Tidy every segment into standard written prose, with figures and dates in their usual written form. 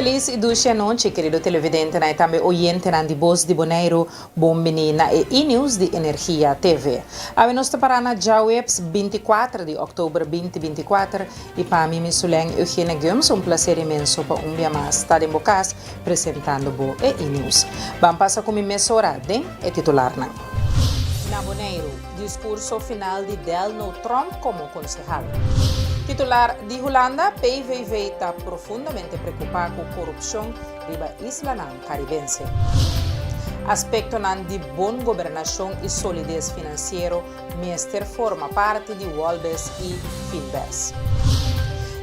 felis i dushi anochi, kerido televidentenan i tambe oyentenan di Bos di Boneiru. Bon bini na e E-News di Energia TV. Awe nos ta pará na djaweps bintikuater di òktober binti bintikuater i pa mi Misulen Eugenia Gumbs un plaser inmenso pa un bia mas ta den bo kas presentando bo e E-News. Ban pasa ku mi mesora den e titularnan. Na Boneiru, diskurso final di Delno Tromp komo konsehal. Titular di Hulanda, PVV ta profundamente prekupá ku korupshon riba islanan karibense. Aspektonan di bon gobernashon i solides finansiero mester forma parti di Wolbes i Finbes.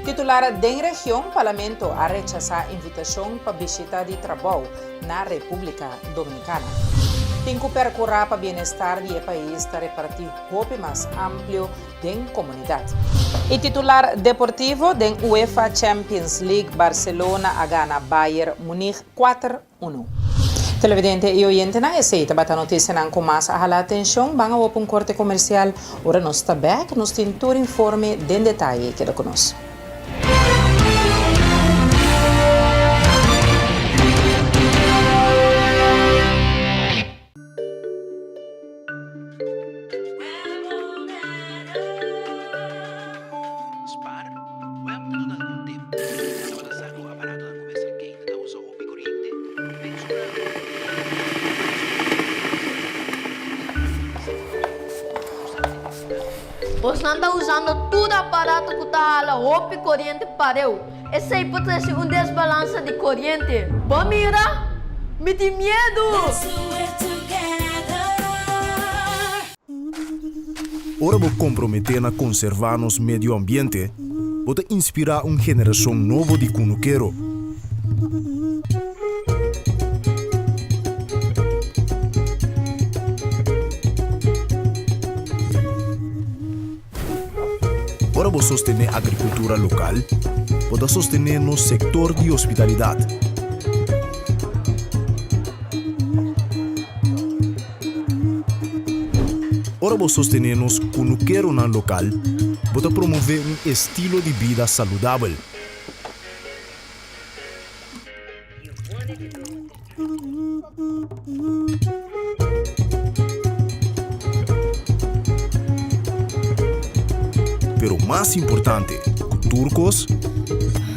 Titular den region, Parlamento a rechasá invitashon pa bishita di trabou na Repúblika Dominikana. Tin ku perkurá pa bienestar di e pais ta repartí hopi mas amplio den komunidat. E titular deportivo den UEFA Champions League Barcelona a gana Bayern Munich kuater unu. Televidente i oyentenan esei tabata notisianan ku mas a hala atenshon. Ban awo pa un korte komersial. Ora nos ta bèk nos tin tur informe den detaye. Keda ku nos. Spar, web ta duna algun tip. Tabata sa ku aparatonan ku mester keita ta usa hopi koriente? Pensa un ratu. Bosnan ta usando tur aparato ku ta hala hopi koriente pareu. Esei por trese un desbalansa di koriente. Bo mira? Mi tin miedu! Ora bo komprometé na konservá nos medio ambiente, bo ta inspirá un generashon nobo di kunukero. Ora bo sostené agrikultura lokal, bo ta sostené nos sektor di hospitalidat. Ora bo sostené nos kunukeronan lokal, bo ta promové un estilo di bida saludabel. Pero mas importante ku tur kos,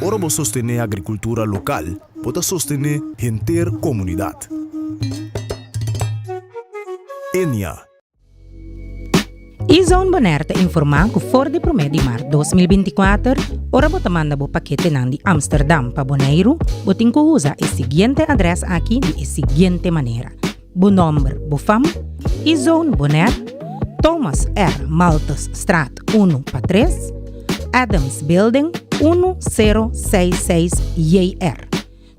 ora bo sostené agrikultura lokal, bo ta sostené henter komunidat. Enia. E-Zone Bonaire ta informá ku for di promé di mart 2024, ora bo ta manda bo paketenan di Amsterdam pa Boneiru, bo tin ku usa e siguiente adrès aki di e siguiente manera, bo nòmber, bo fam, E-Zone Bonaire, Thomas R. Malthusstraat unu pa tres, Adams Building, unu sero seis seis JR.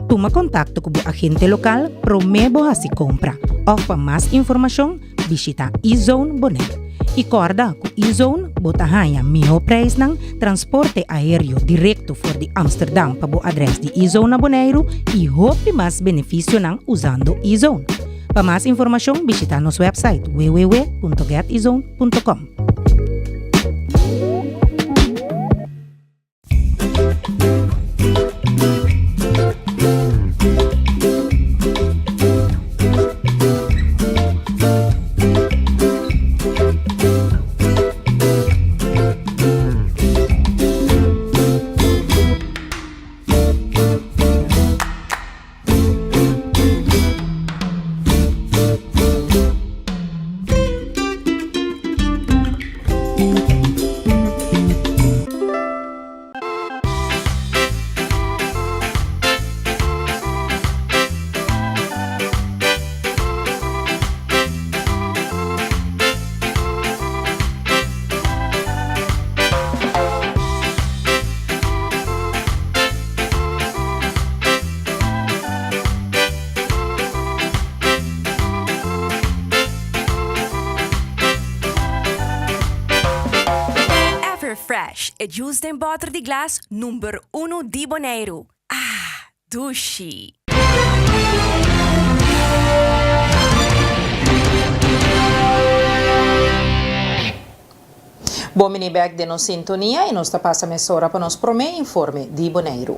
Tuma kontakto ku bo agente lokal promé bo hasi kompra òf pa mas informashon bishita eZone Bonaire. I kòrda ku eZone bo ta haña mihó preisnan, transporte aéreo direkto for di Amsterdam pa bo adrès di eZone na Boneiru i hopi mas benefisionan usando eZone. Pa mas informashon bishita nos wèpsait www.getezone.com. Everfresh, e juice den bòter di glas number unu di Boneiru. Ah, dushi! Bon bini bek den nos sintonia i nos ta pasa mesora pa nos promé informe di Boneiru.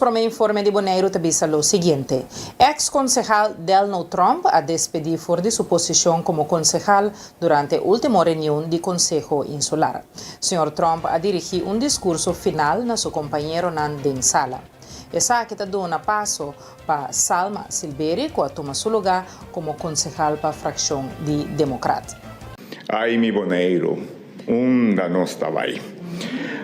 promé informe di Boneiru ta bisa lo siguiente. Eks-konsehal Delno Tromp a despedí for di su posishon komo konsehal durante último reunion di Konseho Insular. Señor Tromp a dirigí un diskurso final na su kompañeronan den sala. Esaki ta duna paso pa Salma Silberi ku a tuma su lugá komo konsehal pa frakshon di Demokrat. Ai mi Boneiru, unda nos ta bai?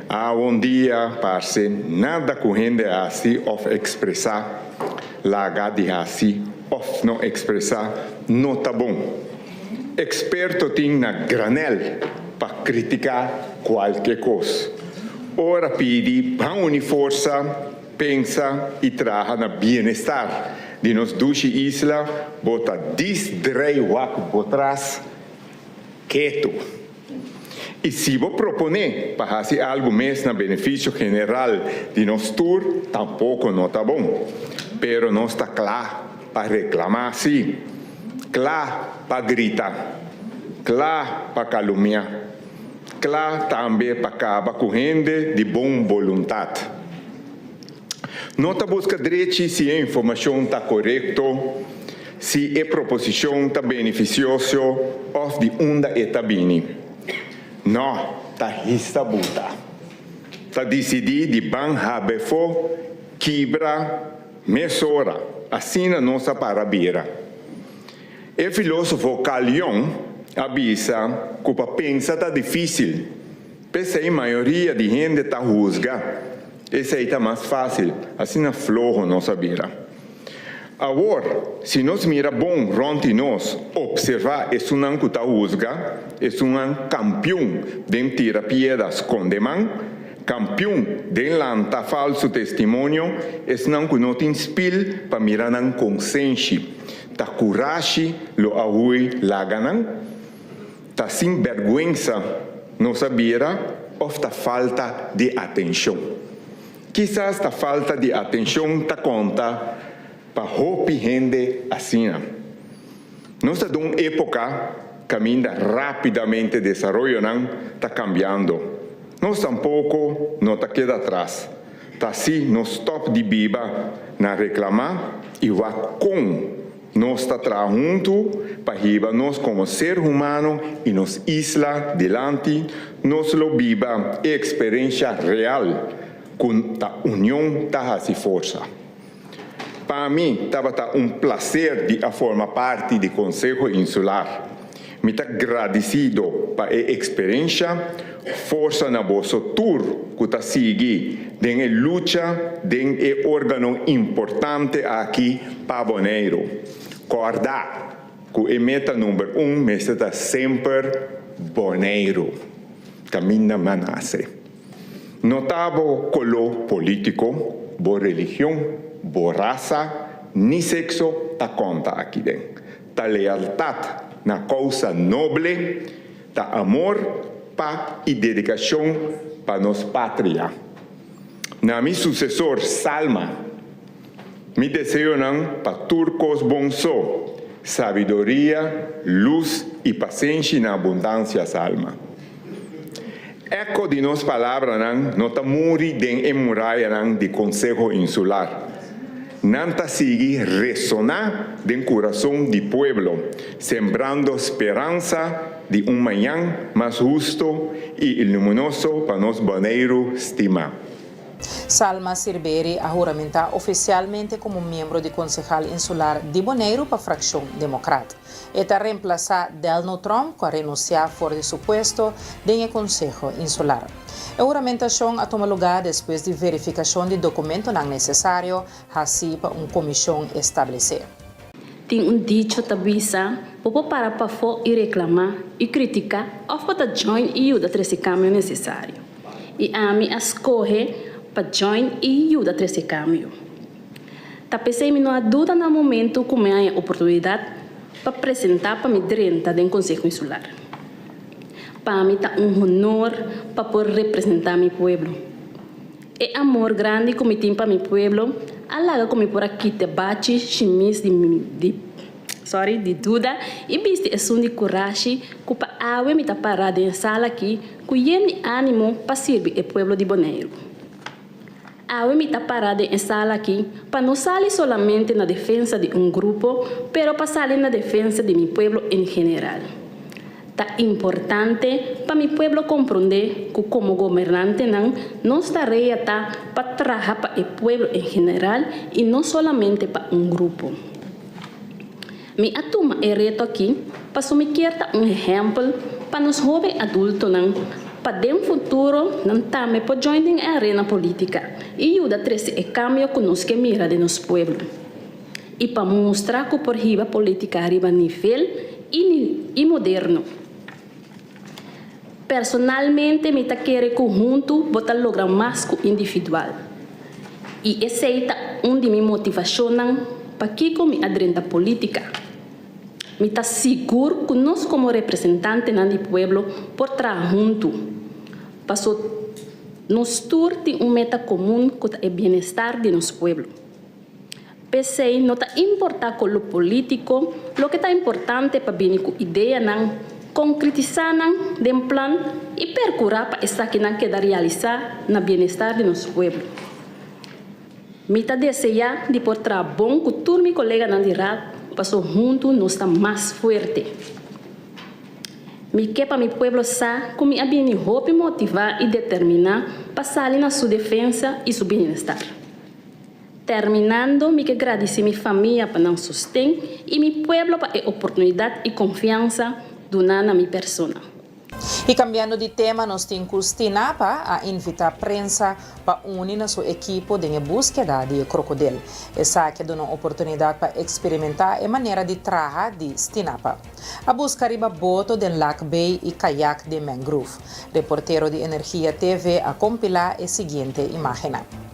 Awondia parse nada ku hende hasi òf ekspresá, laga di hasi òf no ekspresá no ta bon. Eksperto tin na granèl pa kritiká kualke kos. Ora pidi ban uni forsa, pensa i traha na bienestar di nos dushi isla, bo ta disdrei wak bo tras ketu. I si bo proponé pa hasi algu mes na benefisio general di nos tur, tampoko no ta bon. Pero nos ta kla pa reklamá, sí, kla pa grita, kla pa kalumia, kla tambe pa kaba ku hende di bon boluntat. No ta buska drechi si e informashon ta korekto, si e proposishon ta benefisioso òf di unda e ta bini. No ta hisa buta. Ta disidí di ban habefo kibra mesora, asina nos a para bira. E filósofo Carl Jung a bisa ku pa pensa ta difísil, p'esei mayoria di hende ta husga. Esei ta mas fásil, asina floho nos a bira. Awor, si nos mira bon rònt di nos, opservá esunnan ku ta husga, esunnan kampion den tira pieda skonde man, kampion den lanta falsu testimonio, esnan ku no tin spil pa mira nan konsenshi, ta kurashi lo a hui laga nan? Ta sin bèrgwensa nos a bira òf ta falta di atenshon? Kisas ta falta di atenshon ta konta pa hopi hende asina. Nos ta den un époka kaminda rápidamente desaroyonan ta kambiando. Nos tampoko no ta keda atras. Ta si nos stòp di biba na reklamá i wak kon Nos ta traha huntu pa hiba nos komo ser humano i nos isla dilanti, nos lo biba e eksperensha real ku ta union ta hasi forsa. Pa mi tabata un plaser di a forma parti di Konseho Insular. Mi ta gradisido pa e eksperensha, forsa na boso tur ku ta sigui den e lucha den e organo importante aki pa Boneiru. Kòrda ku e meta number un mester ta semper Boneiru, kaminda mi a nase. No ta bo koló polítiko, bo religion, bo rasa ni sekso ta konta akiden. Ta lealtat na kousa noble, ta amor pa i dedikashon pa nos patria. Na mi susesor Salma, mi deseonan pa tur kos bon so, sabidoria, lus i pasenshi na abundansia Salma. Eko di nos palabranan no ta muri den e murayanan di Konseho Insular. Nan ta sigui resoná den kurason di pueblo, sembrando speransa di un mañan mas husto i iluminoso pa nos Boneiru stimá. Salma Sirberi a huramentá ofisialmente komo miembro di Konsehal Insular di Boneiru pa frakshon Demokrat. E ta remplasá Delno Tromp ku a renunsiá for di su puesto den e Konseho Insular. E huramentashon a tuma lugá despues di verifikashon di dokumentonan nesesario hasí pa un komishon establesé. Tin un dicho ta bisa, bo por para pafó i reklamá i kritiká òf bo ta join i yuda trese kambio nesesario. I ami a skohe pa join i yuda trese kambio. Ta p'esei mi no a duda na momentu ku mi haña oportunidat pa presentá pa mi drenta den Konseho Insular. Pa mi ta un honor pa por representá mi pueblo. E amor grandi ku mi tin pa mi pueblo a laga ku mi por a kita bachi shimis di di sorry di duda i bisti esun di kurashi ku pa awe mi ta pará den e sala aki ku yen di ánimo pa sirbi e pueblo di Boneiru. Awe mi ta para den e sala aki pa no sali solamente na defensa di un grupo, pero pa sali na defensa di mi pueblo en general. Ta importante pa mi pueblo komprondé ku komo gobernantenan nos tarea ta pa traha pa e pueblo en general i no solamente pa un grupo. Mi a tuma e reto aki paso mi kier ta un ehèmpel pa nos hóben adultonan pa den futuro nan tambe por join den e arena polítika i yuda trese e kambio ku nos ke mira den nos pueblo i pa mustra ku por hiba polítika riba nivel i moderno. Personalmente mi ta kere ku huntu bo ta logra mas ku individual. I esei ta un di mi motivashonnan pakiko mi a drenta polítika. Mi ta sigur ku nos komo representantenan di pueblo por traha huntu, paso nos tur tin un meta komun ku ta e bienestar di nos pueblo. P'esei no ta importá koló polítiko, loke ta importante pa bini ku ideanan, konkretisá nan den plan i perkurá pa esakinan keda realisá na bienestar di nos pueblo. Mi ta deseá di por traha bon ku tur mi koleganan di Raad paso huntu nos ta mas fuerte. Mi ke pa mi pueblo sa ku mi a bini hopi motivá i determiná pa sali na su defensa i su bienestar. Terminando mi ke gradisí mi famia pa nan sosten i mi pueblo pa e oportunidat i konfiansa duná na mi persona. I kambiando di tema nos tin ku Stinapa a invitá prensa pa uni na su ekipo den e búskeda di e krokodil. Esaki a duna un oportunidat pa eksperimentá e manera di traha di Stinapa. A buska riba boto den Lac Bay i kayak den mangrove. Reportero di Energia TV a kompilá e siguiente imágennan.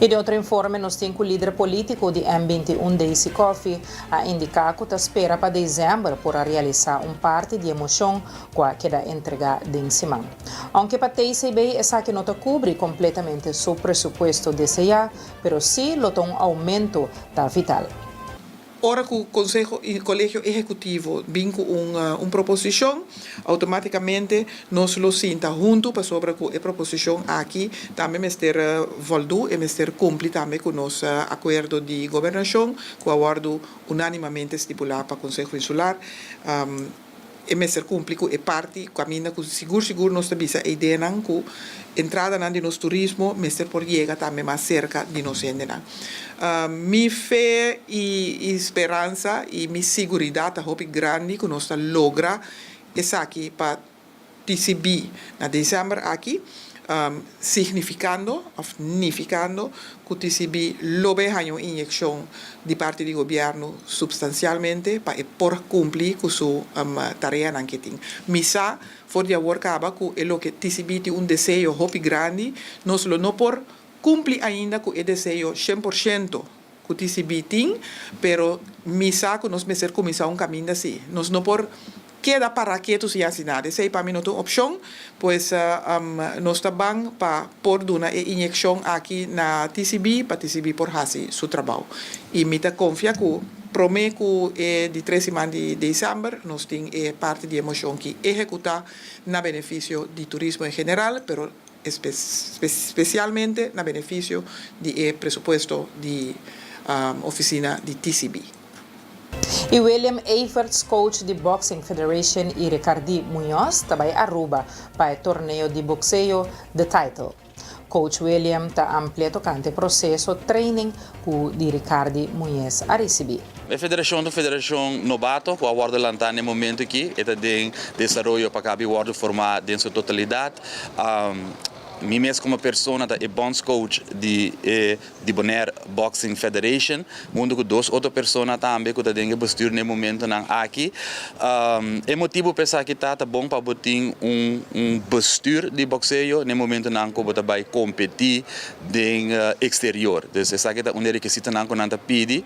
I den otro informe nos tin ku lider polítiko di M21 Daisy Coffie a indiká ku ta spera pa desèmber por a realisá un parti di e moshon ku a keda entregá den siman. Ounke pa TCB esaki no ta kubri kompletamente su presupuesto deseá, pero sí lo ta un oumento ta vital. Ora ku Konseho i Kolegio Ehekutivo bin ku un un proposishon, outomátikamente nos lo sinta huntu pasobra ku e proposishon aki tambe mester vòldú, e mester kumpli tambe ku nos akuerdo di gobernashon ku a wòrdu unánimamente stipulá pa Konseho Insular. E mester kumpli ku e parti kaminda ku sigur sigur nos ta bisa e ideanan ku entradanan di nos turismo mester por yega tambe mas serka di nos hendenan. Mi fe i speransa i mi siguridat ta hopi grandi ku nos ta logra esaki pa TCB na desèmber aki. Significando of nificando cu TCB lo bay haña un inyeccion di parti di gobierno substancialmente pa e por cumpli cu su tareanan ke tin. Mi sa for di awor caba cu e loke TCB tin un deseo hopi grandi, nos lo no por cumpli ainda cu e deseo 100% cu TCB tin, pero mi sa cu nos mester cuminsa un caminda si. Nos no por keda para ketu sin haci nada. Esey pa mi no ta un opcion, pues nos ta ban pa por duna e inyeccion aki na TCB pa TCB por haci su trabao. Y mi ta confia cu prome cu e di tres siman di december nos tin e parti di e mocion ki ehecuta na beneficio di turismo en general, pero Spesialmente na benefisio di e presupuesto di ofisina di TCB. I William Everts, coach di Boxing Federation i Ricardi Muñoz ta bai Aruba pa e torneo di boxeo The Title. Coach William ta amplia tokante proseso training ku di Ricardi Muñez a risibí. E federashon ta un federashon nobato ku a wòrdu lantá na e momentu akí. E ta den desaroyo pa kabi wòrdu formá den su totalidat. Mi mes komo persona ta e bondscoach di e di Bonaire Boxing Federation, huntu ku dos otro persona tambe ku ta den e bestuur na e momentunan aki. E motibu pa esaki ta, ta bon pa bo tin un un bestuur di bokseo na e momentunan ku bo ta bai kompetí den eksterior. Dus esaki ta un di e rekisitonan ku nan ta pidi,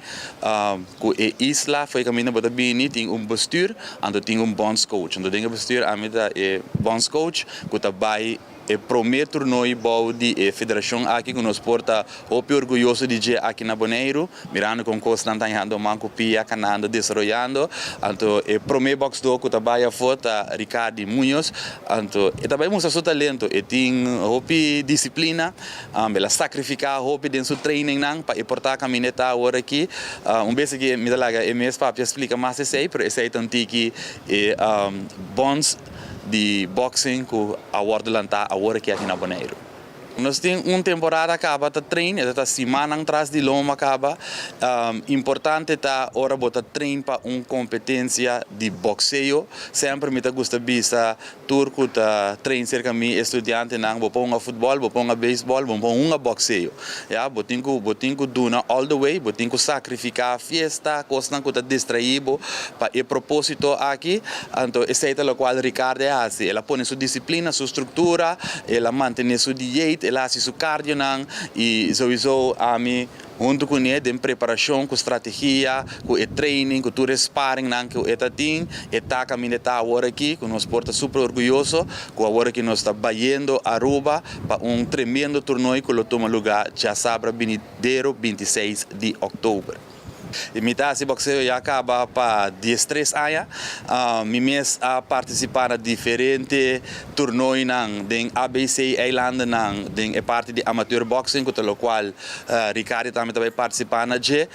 ku e isla for e kaminda bo ta bini tin un bestuur, anto tin un bondscoach. Anto den e bestuur ami ta e bondscoach ku ta bai e promé turnoi bou di e federashon aki ku nos por ta hopi orguyoso di dje aki na Boneiru, mirando kon kosnan ta yando man ku pia, kanando, desaroyando. Anto e promé bòksdó ku ta bai afó ta Ricardi Muñoz. Anto e ta bai mustra su talento, e tin hopi disiplina, El a sakrifiká hopi den su trainingnan pa e por ta kaminda e ta awor aki. Un bes aki mi ta laga e mes papia splika mas esei, pero esei ta un tiki e bonds di boxing ku a wòrdu lantá awor aki aki na Boneiru. Nos tin un temporada kaba ta train, e ta simannan tras di loma kaba. Importante ta ora bo ta train pa un kompetensia di bokseo, semper mi ta gusta bisa Tur ku ta train serka mi e studiantenan, bo por hunga futbòl, bo por hunga beisbòl, bo por hunga bòkseo. Ya, bo tin ku bo tin ku duna all the way, bo tin ku sakrifiká fiesta, kosnan ku ta distraí bo pa e propósito aki. Anto esei ta lokual Ricardo a hasi. El a pone su disiplina, su struktura, el a mantené su dieet, el a hasi su kardionan i souiso ami Huntu kuné den preparashon ku strategia, ku e training, ku tur e sparringnan ku e ta tin, e ta kaminda e ta awor aki, ku nos por ta super orguyoso ku awor aki nos ta bayendo Aruba pa un tremendo toernooi ku lo tuma lugá djasabra binidero 26 di òktober. I mi ta hasi bokseo ya kaba pa 13 aña. Mi mes a partisipá na diferente toernooinan den ABC eilandennan den e parti di amateur boxing ku ta lokual Ricardi tambe ta bai partisipá na dje.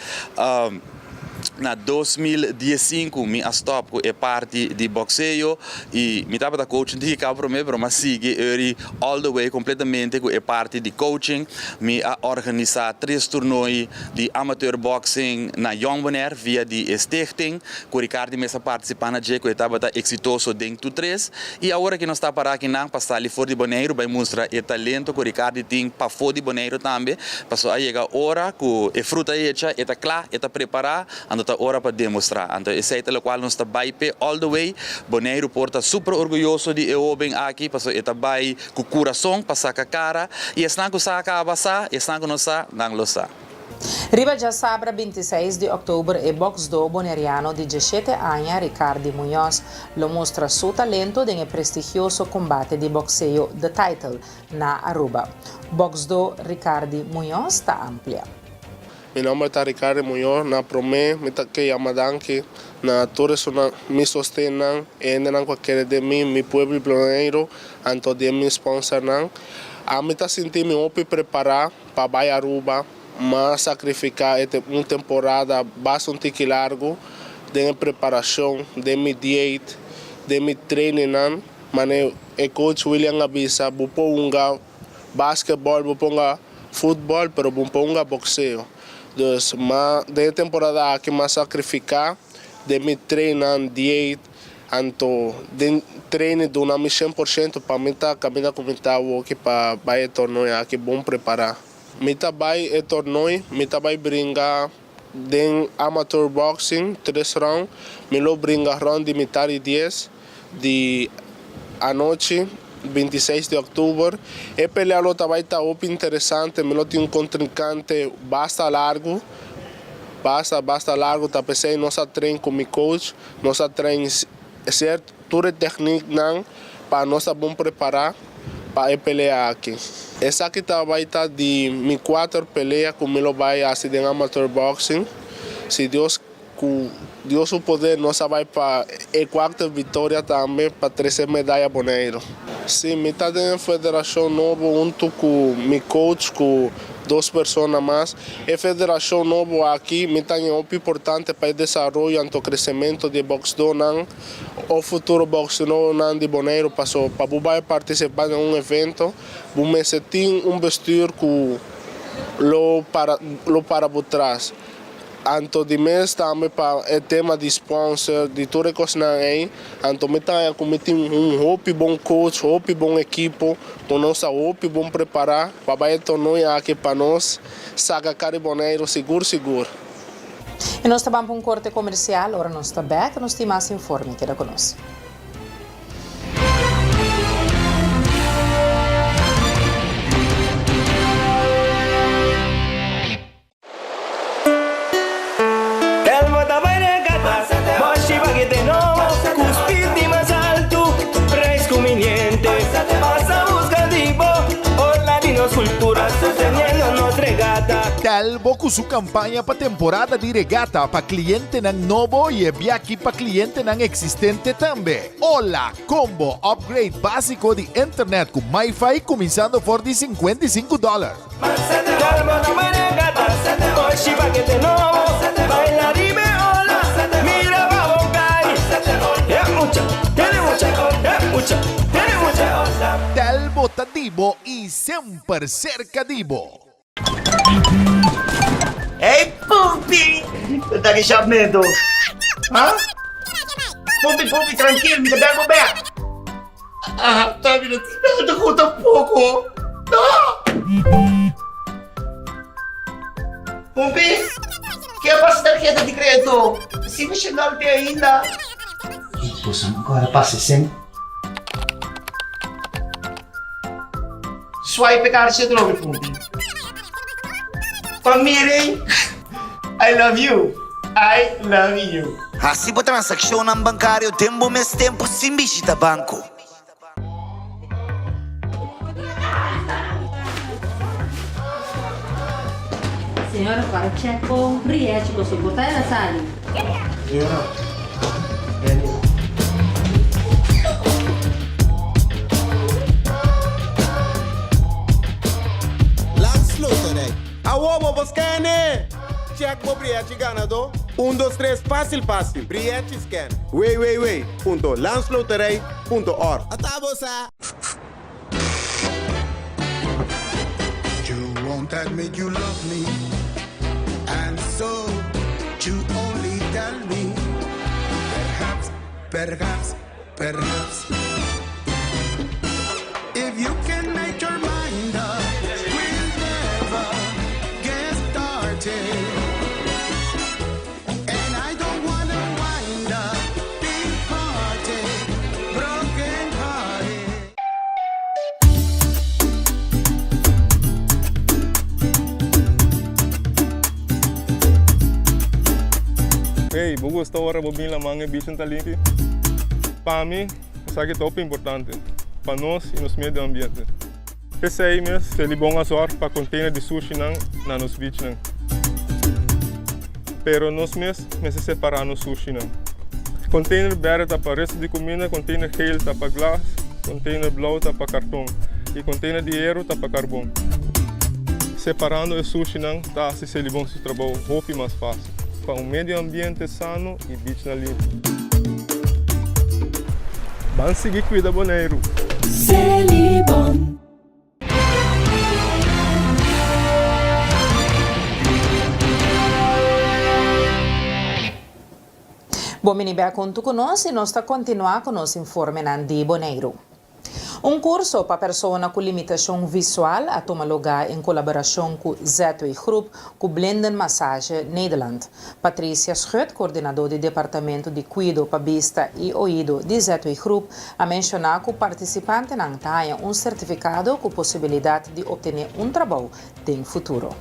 Na 2015 mi a stòp ku e parti di bokseo i mi tabata coaching di kaba promé pero mi a sigui eri all the way kompletamente ku e parti di coaching. Mi a organisá tres turnoi di amateur boxing na Jong Bonaire via di e stichting ku Ricardi mes a partisipá na dje ku e tabata eksitoso den tur tres. I awor aki nos ta pará akinan pa sali for di Boneiru bai mustra e talento ku Ricardi tin pafó di Boneiru tambe. Pasobra a yega ora ku e fruta hecha, e ta kla, e ta prepará, anto ta. ta ora pa demostrá. Anto esei ta lokual nos ta bai p'e all the way. Boneiru por ta super orguyoso di e hóben aki pasobra e ta bai ku kurason pa saka kara i esnan ku sa kaba sa i esnan ku no sa nan lo sa. Riba djasabra 26 di òktober e bòksdó boneriano di djeshete aña Ricardi Muñoz lo mustra su talento den e prestigioso kombate di bòkseo The Title na Aruba. Bòksdó Ricardi Muñoz ta amplia. Mi nomber ta Ricardi Muñoz, na prome mi ta ke yama danki na tur esunnan mi sostennan, e hendenan ku a kere den mi, mi pueblo di Boneiru, anto den mi sponsornan. Ami ta sinti mi hopi prepara pa bai Aruba, m'a sacrifica e un temporada basta un tiki largu den e preparacion, den mi dieet, den mi trainingnan, mane e coach William a bisa, bo por hunga basketball, bo por hunga futbol, pero bo por hunga boxeo. Dus m'a den e temporada aki m'a sacrifica den mi trainnan, dieet, Anto den training duna mi 100% pa mi ta caminda cu mi ta awoki pa bay e tornoe aki bon prepara. Mi ta bay e tornoe, mi ta bay bringa den amateur boxing tres round, mi lo bringa rond di mitar y dies di anochi 26 di october. E pelea lo ta bay ta hopi interesante, mi lo tin un contrincante basta largo, basta basta largo ta pesey nos a train cu mi coach. Nos a train ser tur e tekniknan pa nos ta bon prepará pa e pelea aki. Esaki ta bai ta di mi kuater pelea ku mi lo bai hasi den amateur boxing. Si Dios ku Dios su poder nos a bai pa e kuarta viktoria tambe pa trese medaya Boneiru. Si, mi ta den e federashon nobo huntu ku mi coach ku dos persona mas. E federashon nobo aki mi ta haña hopi importante pa e desaroyo anto kresementu di e bòksdónan o futuro bòksdónan di Boneiru paso pa bo bai partisipá den un evento bo mester tin un bestuur ku lo para lo para bo tras. Anto di mes tambe pa e tema di sponsor, di tur e kosnan ei, anto mi ta haña ku mi tin un hopi bon coach, hopi bon ekipo, ku nos ta hopi bon prepará pa bai e tornoe aki pa nos saka kar di Boneiru sigur sigur. I nos ta ban pa un korte komersial, ora nos ta bèk nos tin mas informe, keda ku nos. Elmo ta bai regata, Boshi pakete nobo, ku speed di mas altu, prijs kuminiente. Pasa buska di bo, ola di nos kultura, sosteniendo nos regata. Telbo ku su kampaña pa temporada di regata pa klientenan nobo i e biaki pa klientenan eksistente tambe. Ola Combo Upgrade básiko di internet ku MiFi kuminsando for di 55 dòler. Telbo ta di bo y semper cerca di bo. Hey Pumpi! Ta ki shapmento? Ha? Pumpi, Pumpi, trankil, mi ta bel bo bek. Ah, ta mi no tin nada ku tampoko. No! Pumpi, ke a pasa tarheta di kredito? Si mi shendal te ainda. Boso no kòrda pasa esei? Swipe e karchi atrobe, Pumpi. Pa miren, I love you, I love you. Hasi bo transakshonnan bankario den bo mes tempu sin bishita banko. Señora para check bo rièchi bo so por ta ela sali. Señora, beni. Landsloterij. Awo bo por scan-e! Check bo brièchi ganadó. Un dos tres fásil fásil. Brièchi scan. www.landsloterij.org. Ata bo sa! You won't admit you love me And so you only tell me Perhaps, perhaps, perhaps If you can make your mind up We'll never get started. Hey, bo gusta ora bo bin laman e bichin ta limpi? Pa mi, esaki ta hopi importante pa nos y nos medio ambiente. P'esei mes, Selibon a zorg pa container di sushinan na nos beachnan. Pero nos mes mester separa nos sushinan. Container berde ta pa resto di cuminda, container geel ta pa glas, container blauw ta pa carton y container di hero ta pa carbon. Separando e sushinan ta haci Selibon su trabou hopi mas facil pa un medio ambiente sano y beachnan limpi. Ban sigui cuida Boneiru! Selibon. Bon bini bek huntu ku nos i nos ta kontinuá ku nos informenan di Boneiru. Un kurso pa persona ku limitashon visual a tuma lugá en kolaborashon ku ZW Groep ku Blinden Massage Nederland. Patricia Schut, koordinadó di departamento di kuido pa bista i oido di ZW Groep, a menshoná ku partisipantenan ta haña un sertifikado ku posibilidat di optené un trabou den futuro.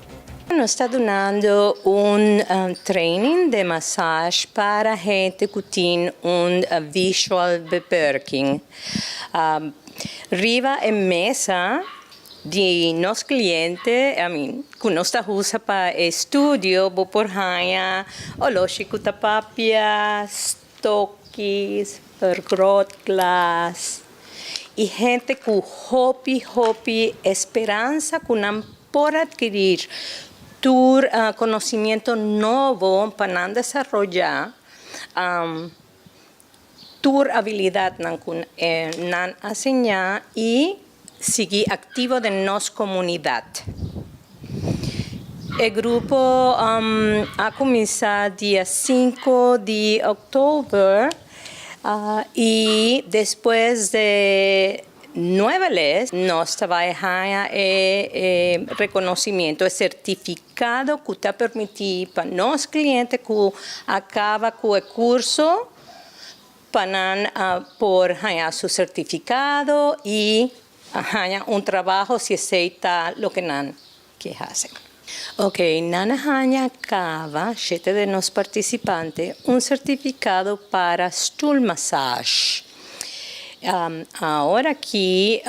Nos ta dunando un training de massage para hende ku tin un visual beperking. Riba e mesa di nos cliente, I mean, cu nos ta usa pa e studio, bo por haña oloshi cu ta papia, stokis, vergrootglas y hende cu hopi, hopi esperansa cu nan por adquirir tur conocimiento nobo pa nan desaroya. Tur abilidatnan ku nan a siña i sigui aktivo den nos komunidat. E grupo a kuminsá dia sinku di òktober i despues de nuebe les nos ta bai haña e rekonosimiento, e sertifikado ku ta permití pa nos kliente ku a kaba ku e kurso pa nan por haña su sertifikado i haña un trabaho si esei ta loke nan ke hasi. Ok, nan a haña kaba, shete di nos partisipante, un sertifikado para stoelmassage. Awor aki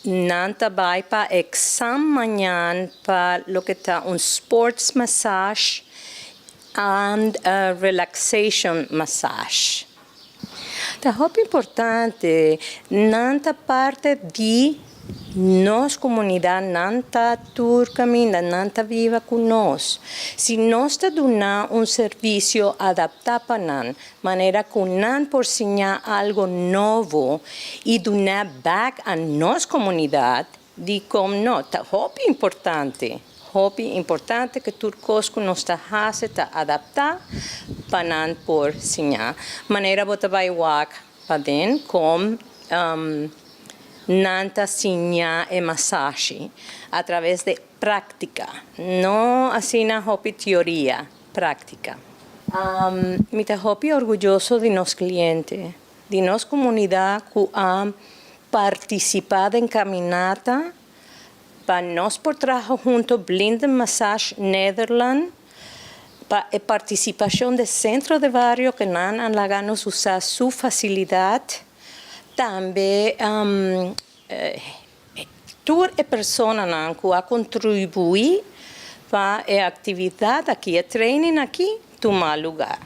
nan ta bai pa eksam mañan pa loke ta un sportsmassage and a relaxation massage. Ta hopi importante, nan ta parte di nos comunidad, nan ta tur caminda, nan ta biba cu nos. Si nos ta duna un servicio adapta pa nan, manera cu nan por siña algo nobo y duna back a nos comunidad, Dikon no? Ta hopi importante, hopi importante ku tur kos ku nos ta hasi ta adaptá pa nan por siña. Manera bo ta bai wak paden kon nan ta siña e masashi atraves di práktika, no asina hopi teoria, práktika. Mi ta hopi orguyoso di nos kliente, di nos komunidat ku a Partisipá den kaminata pa nos por traha hunto Blindenmassage Nederland pa e partisipashon de Centro de Bario ke nan a laga nos usa su fasilidat. Tambe tur e personanan ku a kontribuí pa e aktividat aki, e training aki tuma lugá.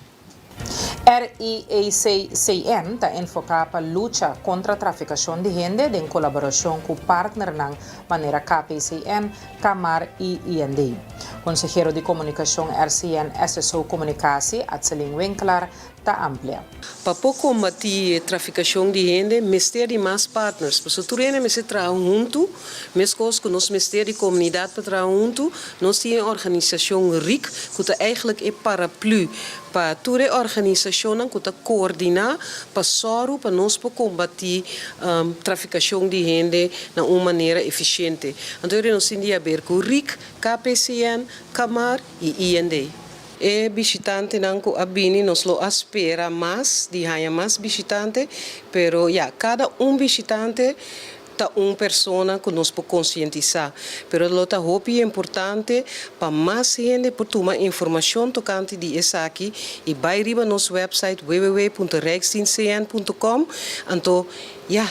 RIACCN ta enfoká pa lucha kontra trafikashon di hende den kolaborashon ku partnernan manera KPCN, Kamar i IND. Konsehero di Komunikashon RCN SSO Komunikasi, Atselin Winklaar, ta amplia. Pa por kombatí trafikashon di hende mester di mas partners, pasobra tur hende mester traha huntu, meskos ku nos mester di komunidat pa traha huntu, nos tin e organisashon rik ku ta eigentlik e paraplu pa tur e organisashonnan ku ta koordiná pa sòru pa nos por kombatí trafikashon di hende na un manera efisiente. Anto e nos tin di haber ku rik, KPCN, Kamar i IND. E bishitantenan ku a bini nos lo a spera mas di haña mas bishitante, pero ya, kada un bishitante. ta un persona ku nos por konsientisá, pero lo ta hopi importante pa mas hende por tuma informashon tokante di esaki i bai riba nos wèpsait www.rijksdienstcn.com anto ya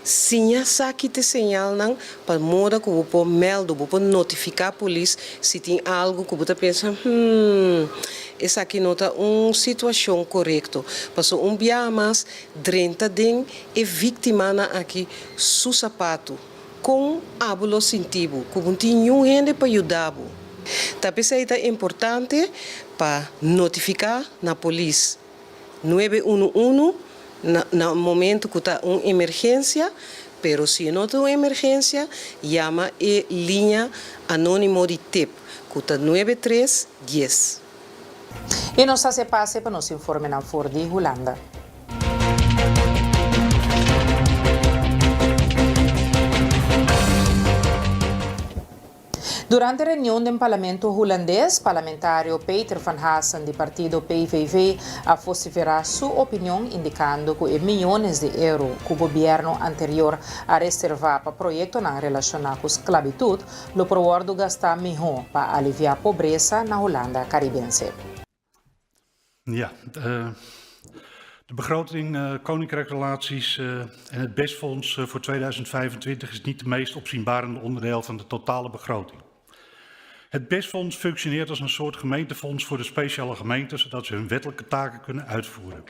siña sa ki ta e señalnan pa moda ku bo por mèldu, bo por notifiká polis si tin algu ku bo ta pensa, hmm, esaki no ta un situashon korekto. Pasobra un biaha mas drenta den e víktimanan aki su sapatu. Kon abo lo sinti bo ku bo tin niun hende pa yuda bo? Ta p'esei ta importante pa notifiká na polis nuebe unu unu na na momento ku ta un emergensia, pero si e no ta un emergensia yama e liña anónimo di tip ku ta nuebe tres dies. I nos hasi e pase pa nos informenan for di Hulanda. Durante reunion den Parlamento Hulandes, parlamentario Peter van Hassen di partido PVV a vociferá su opinion indicando cu e miyones di euro cu gobierno anterior a reservá pa proyectonan relacioná cu sclavitud lo por wordo gastá mihó pa aliviá pobresa na Hulanda Caribense. Ja, de begroting uh, Koninkrijkrelaties uh, en het BES-fonds uh, voor 2025 is niet het meest opzienbarende onderdeel van de totale begroting. Het BES-fonds functioneert als een soort gemeentefonds voor de speciale gemeenten, zodat ze hun wettelijke taken kunnen uitvoeren.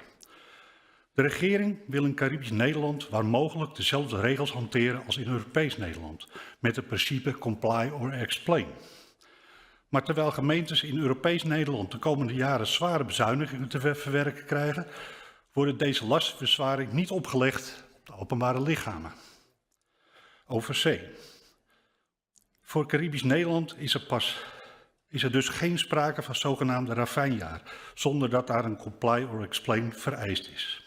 De regering wil in Caribisch Nederland waar mogelijk dezelfde regels hanteren als in Europees Nederland, met het principe comply or explain. Maar terwijl gemeentes in Europees Nederland de komende jaren zware bezuinigingen te verwerken krijgen, worden deze lastenverzwaring niet opgelegd op de openbare lichamen. OVC. Voor Caribisch Nederland is er, pas, is er dus geen sprake van zogenaamde ravijnjaar, zonder dat daar een comply or explain vereist is.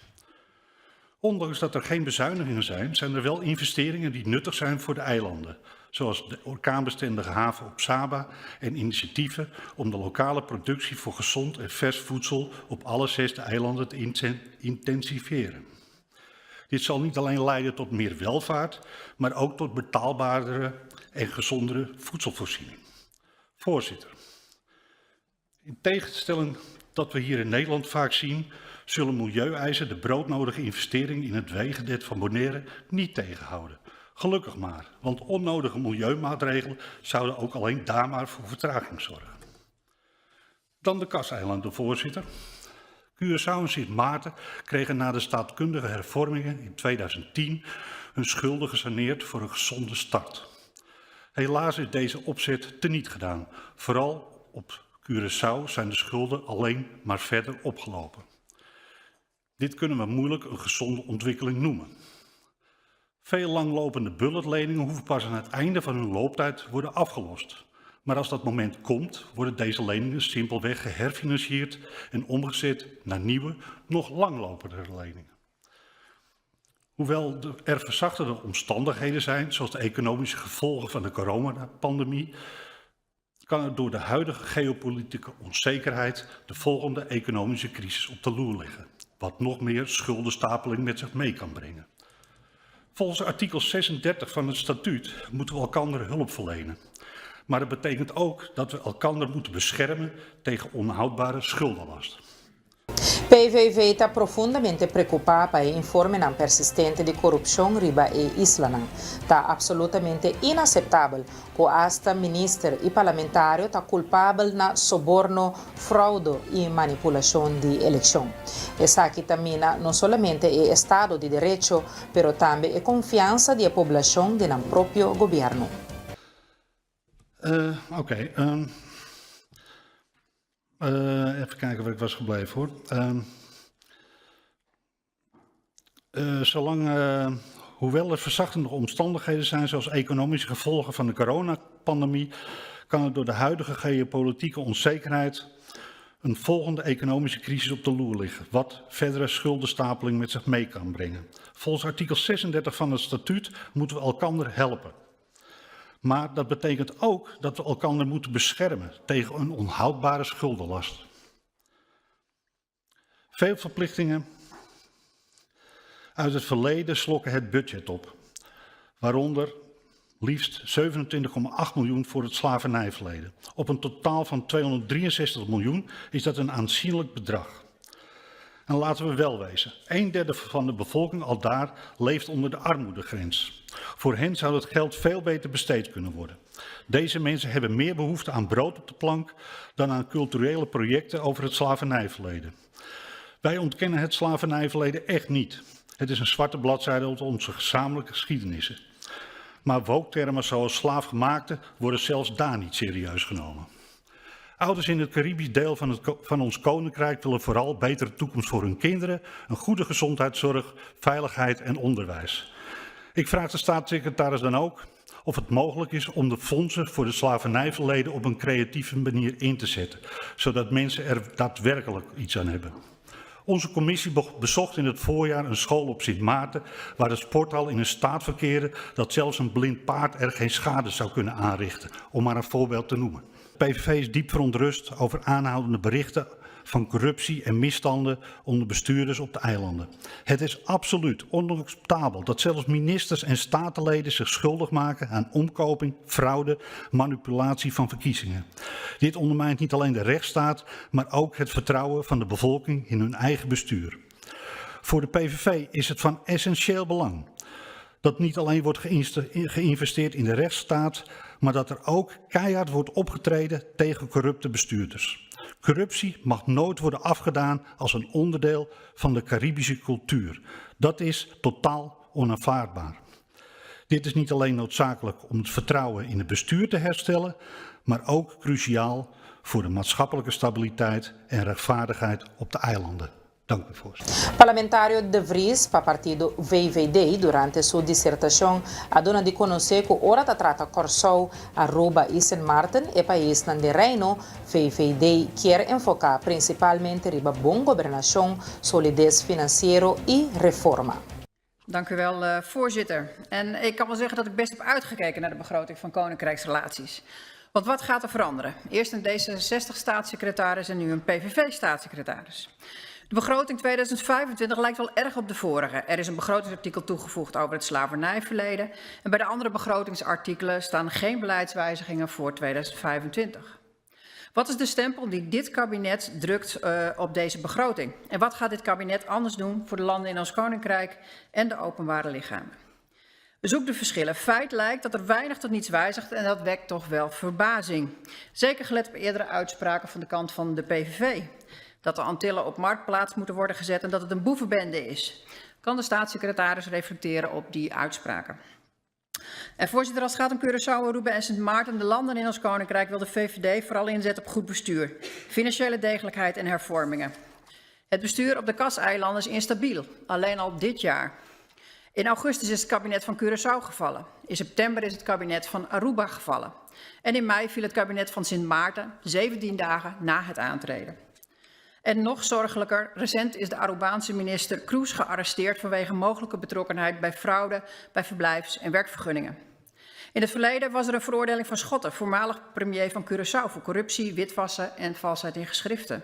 Ondanks dat er geen bezuinigingen zijn, zijn er wel investeringen die nuttig zijn voor de eilanden, zoals de orkaanbestendige haven op Saba en initiatieven om de lokale productie voor gezond en vers voedsel op alle zes de eilanden te intensiveren. Dit zal niet alleen leiden tot meer welvaart, maar ook tot betaalbaardere en gezondere voedselvoorziening. Voorzitter, in tegenstelling dat we hier in Nederland vaak zien, zullen milieueisen de broodnodige investering in het wegennet van Bonaire niet tegenhouden. Gelukkig maar, want onnodige milieumaatregelen zouden ook alleen daar maar voor vertraging zorgen. Dan de kaseilanden, voorzitter. Curaçao en Sint Maarten kregen na de staatkundige hervormingen in 2010 hun schulden gesaneerd voor een gezonde start. Helaas is deze opzet teniet gedaan. Vooral op Curaçao zijn de schulden alleen maar verder opgelopen. Dit kunnen we moeilijk een gezonde ontwikkeling noemen. Veel langlopende bulletleningen hoeven pas aan het einde van hun looptijd worden afgelost. Maar als dat moment komt, worden deze leningen simpelweg geherfinancierd en omgezet naar nieuwe, nog langlopende leningen. Hoewel er verzachtende omstandigheden zijn, zoals de economische gevolgen van de coronapandemie, kan er door de huidige geopolitieke onzekerheid de volgende economische crisis op de loer liggen, wat nog meer schuldenstapeling met zich mee kan brengen. Volgens artikel 36 van het statuut moeten we elkander hulp verlenen. Maar dat betekent ook dat we elkander moeten beschermen tegen onhoudbare schuldenlast. PVV ta profundamente preokupá pa e informenan persistente di korupshon riba e islanan. Ta apsolutamente inaseptabel ku asta minister i parlamentario ta kulpabel na soborno, froude i manipulashon di elekshon. Esaki ta mina no solamente e estado di derecho, pero tambe e konfiansa di e poblashon den nan propio gobièrnu. Oké. Um, uh, even kijken waar ik was gebleven hoor. Um, uh, zolang, uh, hoewel er verzachtende omstandigheden zijn, zoals economische gevolgen van de coronapandemie, kan er door de huidige geopolitieke onzekerheid een volgende economische crisis op de loer liggen, wat verdere schuldenstapeling met zich mee kan brengen. Volgens artikel 36 van het statuut moeten we elkander helpen. Maar dat betekent ook dat we elkander moeten beschermen tegen een onhoudbare schuldenlast. Veel verplichtingen uit het verleden slokken het budget op. Waaronder liefst 27,8 miljoen voor het slavernijverleden. Op een totaal van 263 miljoen is dat een aanzienlijk bedrag. En laten we wel wezen, een derde van de bevolking al daar leeft onder de armoedegrens. Voor hen zou het geld veel beter besteed kunnen worden. Deze mensen hebben meer behoefte aan brood op de plank dan aan culturele projecten over het slavernijverleden. Wij ontkennen het slavernijverleden echt niet. Het is een zwarte bladzijde op onze gezamenlijke geschiedenissen. Maar woke-termen zoals slaafgemaakte worden zelfs daar niet serieus genomen. Ouders in het Caribisch deel van, het, van ons koninkrijk willen vooral betere toekomst voor hun kinderen, een goede gezondheidszorg, veiligheid en onderwijs. Ik vraag de staatssecretaris dan ook of het mogelijk is om de fondsen voor de slavernijverleden op een creatieve manier in te zetten, zodat mensen er daadwerkelijk iets aan hebben. Onze commissie bezocht in het voorjaar een school op Sint Maarten, waar de sporthal in een staat verkeerde dat zelfs een blind paard er geen schade zou kunnen aanrichten, om maar een voorbeeld te noemen. PVV is diep verontrust over aanhoudende berichten van corruptie en misstanden onder bestuurders op de eilanden. Het is absoluut onacceptabel dat zelfs ministers en statenleden zich schuldig maken aan omkoping, fraude, manipulatie van verkiezingen. Dit ondermijnt niet alleen de rechtsstaat, maar ook het vertrouwen van de bevolking in hun eigen bestuur. Voor de PVV is het van essentieel belang dat niet alleen wordt geïnvesteerd in de rechtsstaat, maar dat er ook keihard wordt opgetreden tegen corrupte bestuurders. Corruptie mag nooit worden afgedaan als een onderdeel van de Caribische cultuur. Dat is totaal onaanvaardbaar. Dit is niet alleen noodzakelijk om het vertrouwen in het bestuur te herstellen, maar ook cruciaal voor de maatschappelijke stabiliteit en rechtvaardigheid op de eilanden. Dank u, voorzitter. Parlamentario De Vries pa partido VVD durante su disertashon a duna di konosé ku ora ta trata Kòrsou, Aruba i Sint Maarten, e paisnan den Reino, VVD kier enfoká prinsipalmente riba bon gobernashon, solides finansiero i reforma. Dank u wel, eh, voorzitter. En ik kan wel zeggen dat ik best heb uitgekeken naar de begroting van Koninkrijksrelaties. Want wat gaat er veranderen? Eerst een D66-staatssecretaris en nu een PVV-staatssecretaris. De begroting 2025 lijkt wel erg op de vorige. Er is een begrotingsartikel toegevoegd over het slavernijverleden. En bij de andere begrotingsartikelen staan geen beleidswijzigingen voor 2025. Wat is de stempel die dit kabinet drukt uh, op deze begroting? En wat gaat dit kabinet anders doen voor de landen in ons koninkrijk en de openbare lichamen? Bezoek de verschillen. Feit lijkt dat er weinig tot niets wijzigt en dat wekt toch wel verbazing. Zeker gelet op eerdere uitspraken van de kant van de PVV. Dat de Antillen op marktplaats moeten worden gezet en dat het een boevenbende is. Kan de staatssecretaris reflecteren op die uitspraken? En voorzitter, als het gaat om Curaçao, Aruba en Sint Maarten, de landen in ons koninkrijk, wil de VVD vooral inzetten op goed bestuur, financiële degelijkheid en hervormingen. Het bestuur op de Kaseilanden is instabiel, alleen al dit jaar. In augustus is het kabinet van Curaçao gevallen. In september is het kabinet van Aruba gevallen. En in mei viel het kabinet van Sint Maarten, 17 dagen na het aantreden. En nog zorgelijker, recent is de Arubaanse minister Kroes gearresteerd vanwege mogelijke betrokkenheid bij fraude bij verblijfs- en werkvergunningen. In het verleden was er een veroordeling van Schotten, voormalig premier van Curaçao, voor corruptie, witwassen en valsheid in geschriften.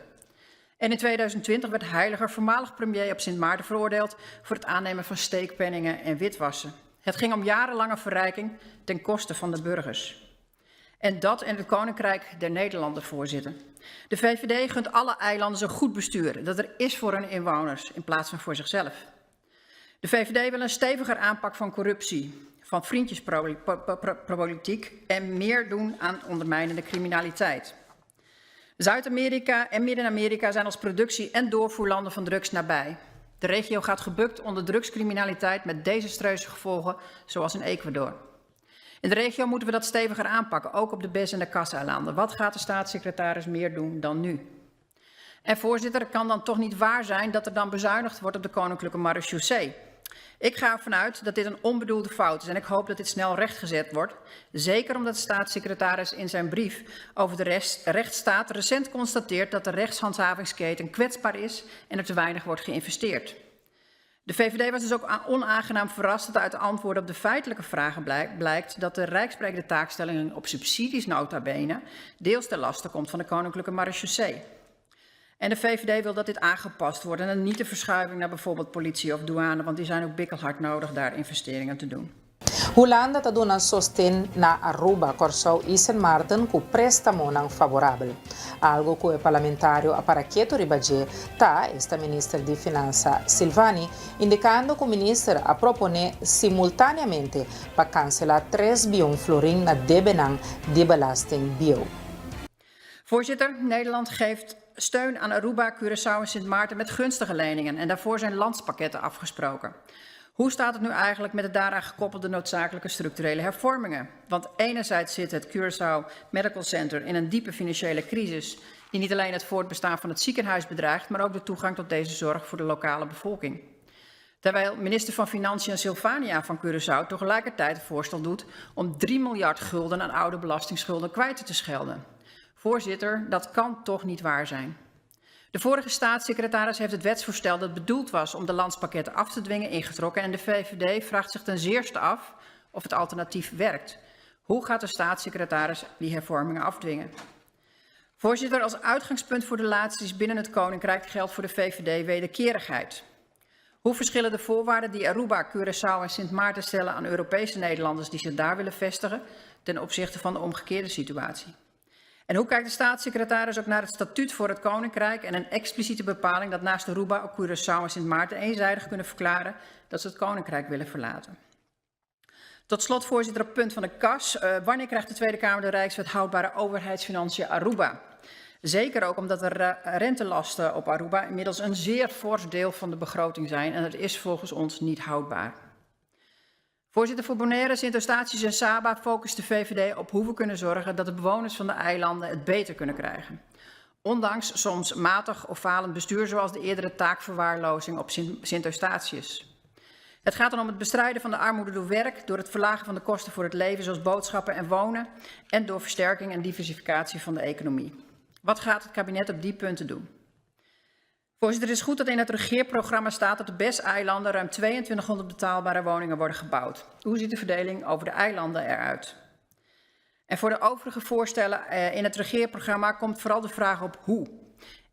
En in 2020 werd Heiliger, voormalig premier op Sint Maarten, veroordeeld voor het aannemen van steekpenningen en witwassen. Het ging om jarenlange verrijking ten koste van de burgers. En dat in het Koninkrijk der Nederlanden, voorzitter. De VVD gunt alle eilanden een goed bestuur, dat er is voor hun inwoners in plaats van voor zichzelf. De VVD wil een steviger aanpak van corruptie, van vriendjespolitiek en meer doen aan ondermijnende criminaliteit. Zuid-Amerika en Midden-Amerika zijn als productie- en doorvoerlanden van drugs nabij. De regio gaat gebukt onder drugscriminaliteit met desastreuze gevolgen, zoals in Ecuador. In de regio moeten we dat steviger aanpakken, ook op de BES en de Kasseilanden. Wat gaat de staatssecretaris meer doen dan nu? En voorzitter, het kan dan toch niet waar zijn dat er dan bezuinigd wordt op de Koninklijke Marechaussee? Ik ga ervan uit dat dit een onbedoelde fout is en ik hoop dat dit snel rechtgezet wordt. Zeker omdat de staatssecretaris in zijn brief over de rest, rechtsstaat recent constateert dat de rechtshandhavingsketen kwetsbaar is en er te weinig wordt geïnvesteerd. De VVD was dus ook onaangenaam verrast dat uit de antwoorden op de feitelijke vragen blijkt dat de rijksbrekende taakstellingen op subsidies nota bene deels ten laste komt van de Koninklijke Marechaussee. En de VVD wil dat dit aangepast wordt en niet de verschuiving naar bijvoorbeeld politie of douane, want die zijn ook bikkelhard nodig daar investeringen te doen. Hulanda ta duna sosten na Aruba, Kòrsou i Sint Maarten ku préstamonan favorabel. Algu ku e parlamentario a para ketu riba dje ta, esta minister di Finansa Silvani, indikando ku minister a proponé simultáneamente pa kanselá tres bion florin na debenan di belasting bieu. Voorzitter, Nederland geeft steun aan Aruba, Curaçao en Sint Maarten met gunstige leningen en daarvoor zijn landspakketten afgesproken. Hoe staat het nu eigenlijk met de daaraan gekoppelde noodzakelijke structurele hervormingen? Want enerzijds zit het Curaçao Medical Center in een diepe financiële crisis die niet alleen het voortbestaan van het ziekenhuis bedreigt, maar ook de toegang tot deze zorg voor de lokale bevolking. Terwijl minister van Financiën Silvania van Curaçao tegelijkertijd het voorstel doet om 3 miljard gulden aan oude belastingsschulden kwijt te schelden. Voorzitter, dat kan toch niet waar zijn. De vorige staatssecretaris heeft het wetsvoorstel dat bedoeld was om de landspakketten af te dwingen ingetrokken en de VVD vraagt zich ten zeerste af of het alternatief werkt. Hoe gaat de staatssecretaris die hervormingen afdwingen? Voorzitter, als uitgangspunt voor de relaties binnen het Koninkrijk geldt voor de VVD wederkerigheid. Hoe verschillen de voorwaarden die Aruba, Curaçao en Sint Maarten stellen aan Europese Nederlanders die zich daar willen vestigen ten opzichte van de omgekeerde situatie? En hoe kijkt de staatssecretaris ook naar het statuut voor het Koninkrijk en een expliciete bepaling dat naast Aruba ook Curaçao en Sint Maarten eenzijdig kunnen verklaren dat ze het Koninkrijk willen verlaten? Tot slot, voorzitter, op punt van de kas. Wanneer krijgt de Tweede Kamer de Rijkswet houdbare overheidsfinanciën Aruba? Zeker ook omdat de rentelasten op Aruba inmiddels een zeer fors deel van de begroting zijn en dat is volgens ons niet houdbaar. Voorzitter, voor Bonaire, Sint Eustatius en Saba focust de VVD op hoe we kunnen zorgen dat de bewoners van de eilanden het beter kunnen krijgen. Ondanks soms matig of falend bestuur zoals de eerdere taakverwaarlozing op Sint Eustatius. Het gaat dan om het bestrijden van de armoede door werk, door het verlagen van de kosten voor het leven zoals boodschappen en wonen en door versterking en diversificatie van de economie. Wat gaat het kabinet op die punten doen? Voorzitter, het is goed dat in het regeerprogramma staat dat de BES-eilanden ruim 2200 betaalbare woningen worden gebouwd. Hoe ziet de verdeling over de eilanden eruit? En voor de overige voorstellen in het regeerprogramma komt vooral de vraag op hoe.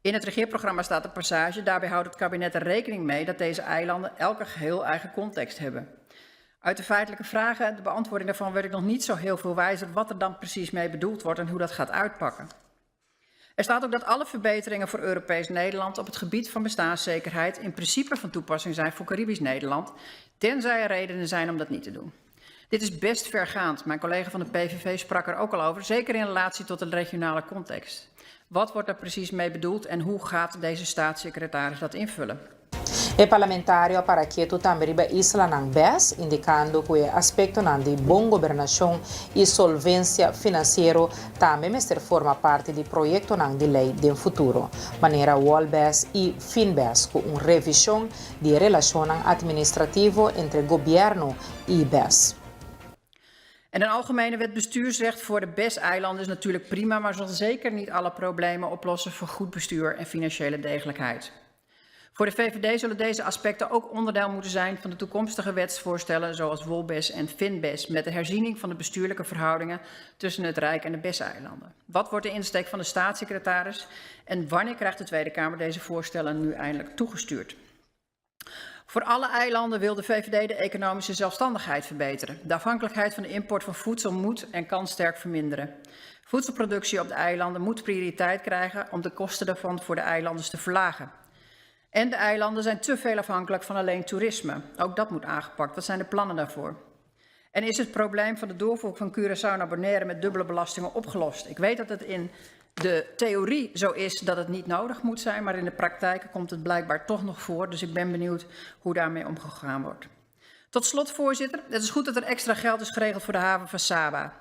In het regeerprogramma staat de passage, daarbij houdt het kabinet er rekening mee dat deze eilanden elke geheel eigen context hebben. Uit de feitelijke vragen en de beantwoording daarvan werd ik nog niet zo heel veel wijzer wat er dan precies mee bedoeld wordt en hoe dat gaat uitpakken. Er staat ook dat alle verbeteringen voor Europees Nederland op het gebied van bestaanszekerheid in principe van toepassing zijn voor Caribisch Nederland, tenzij er redenen zijn om dat niet te doen. Dit is best vergaand. Mijn collega van de PVV sprak er ook al over, zeker in relatie tot de regionale context. Wat wordt daar precies mee bedoeld en hoe gaat deze staatssecretaris dat invullen? E parlamentario a para ketu tambe riba islanan bes, indikando ku e aspektonan di bon gobernashon i solvensia finansiero tambe mester forma parti di proyektonan di lei den futuro, manera Wolbes i Finbes, ku un revishon di e relashonnan atministrativo entre gobièrnu i bes. En een algemene wet bestuursrecht voor de BES-eilanden is natuurlijk prima, maar zal zeker niet alle problemen oplossen voor goed bestuur en financiële degelijkheid. Voor de VVD zullen deze aspecten ook onderdeel moeten zijn van de toekomstige wetsvoorstellen zoals Wolbes en Finbes met de herziening van de bestuurlijke verhoudingen tussen het Rijk en de BES-eilanden. Wat wordt de insteek van de staatssecretaris en wanneer krijgt de Tweede Kamer deze voorstellen nu eindelijk toegestuurd? Voor alle eilanden wil de VVD de economische zelfstandigheid verbeteren. De afhankelijkheid van de import van voedsel moet en kan sterk verminderen. Voedselproductie op de eilanden moet prioriteit krijgen om de kosten daarvan voor de eilanders te verlagen. En de eilanden zijn te veel afhankelijk van alleen toerisme. Ook dat moet aangepakt. Wat zijn de plannen daarvoor? En is het probleem van de doorvoer van Curaçao naar Bonaire met dubbele belastingen opgelost? Ik weet dat het in de theorie zo is dat het niet nodig moet zijn, maar in de praktijk komt het blijkbaar toch nog voor. Dus ik ben benieuwd hoe daarmee omgegaan wordt. Tot slot, voorzitter, het is goed dat er extra geld is geregeld voor de haven van Saba.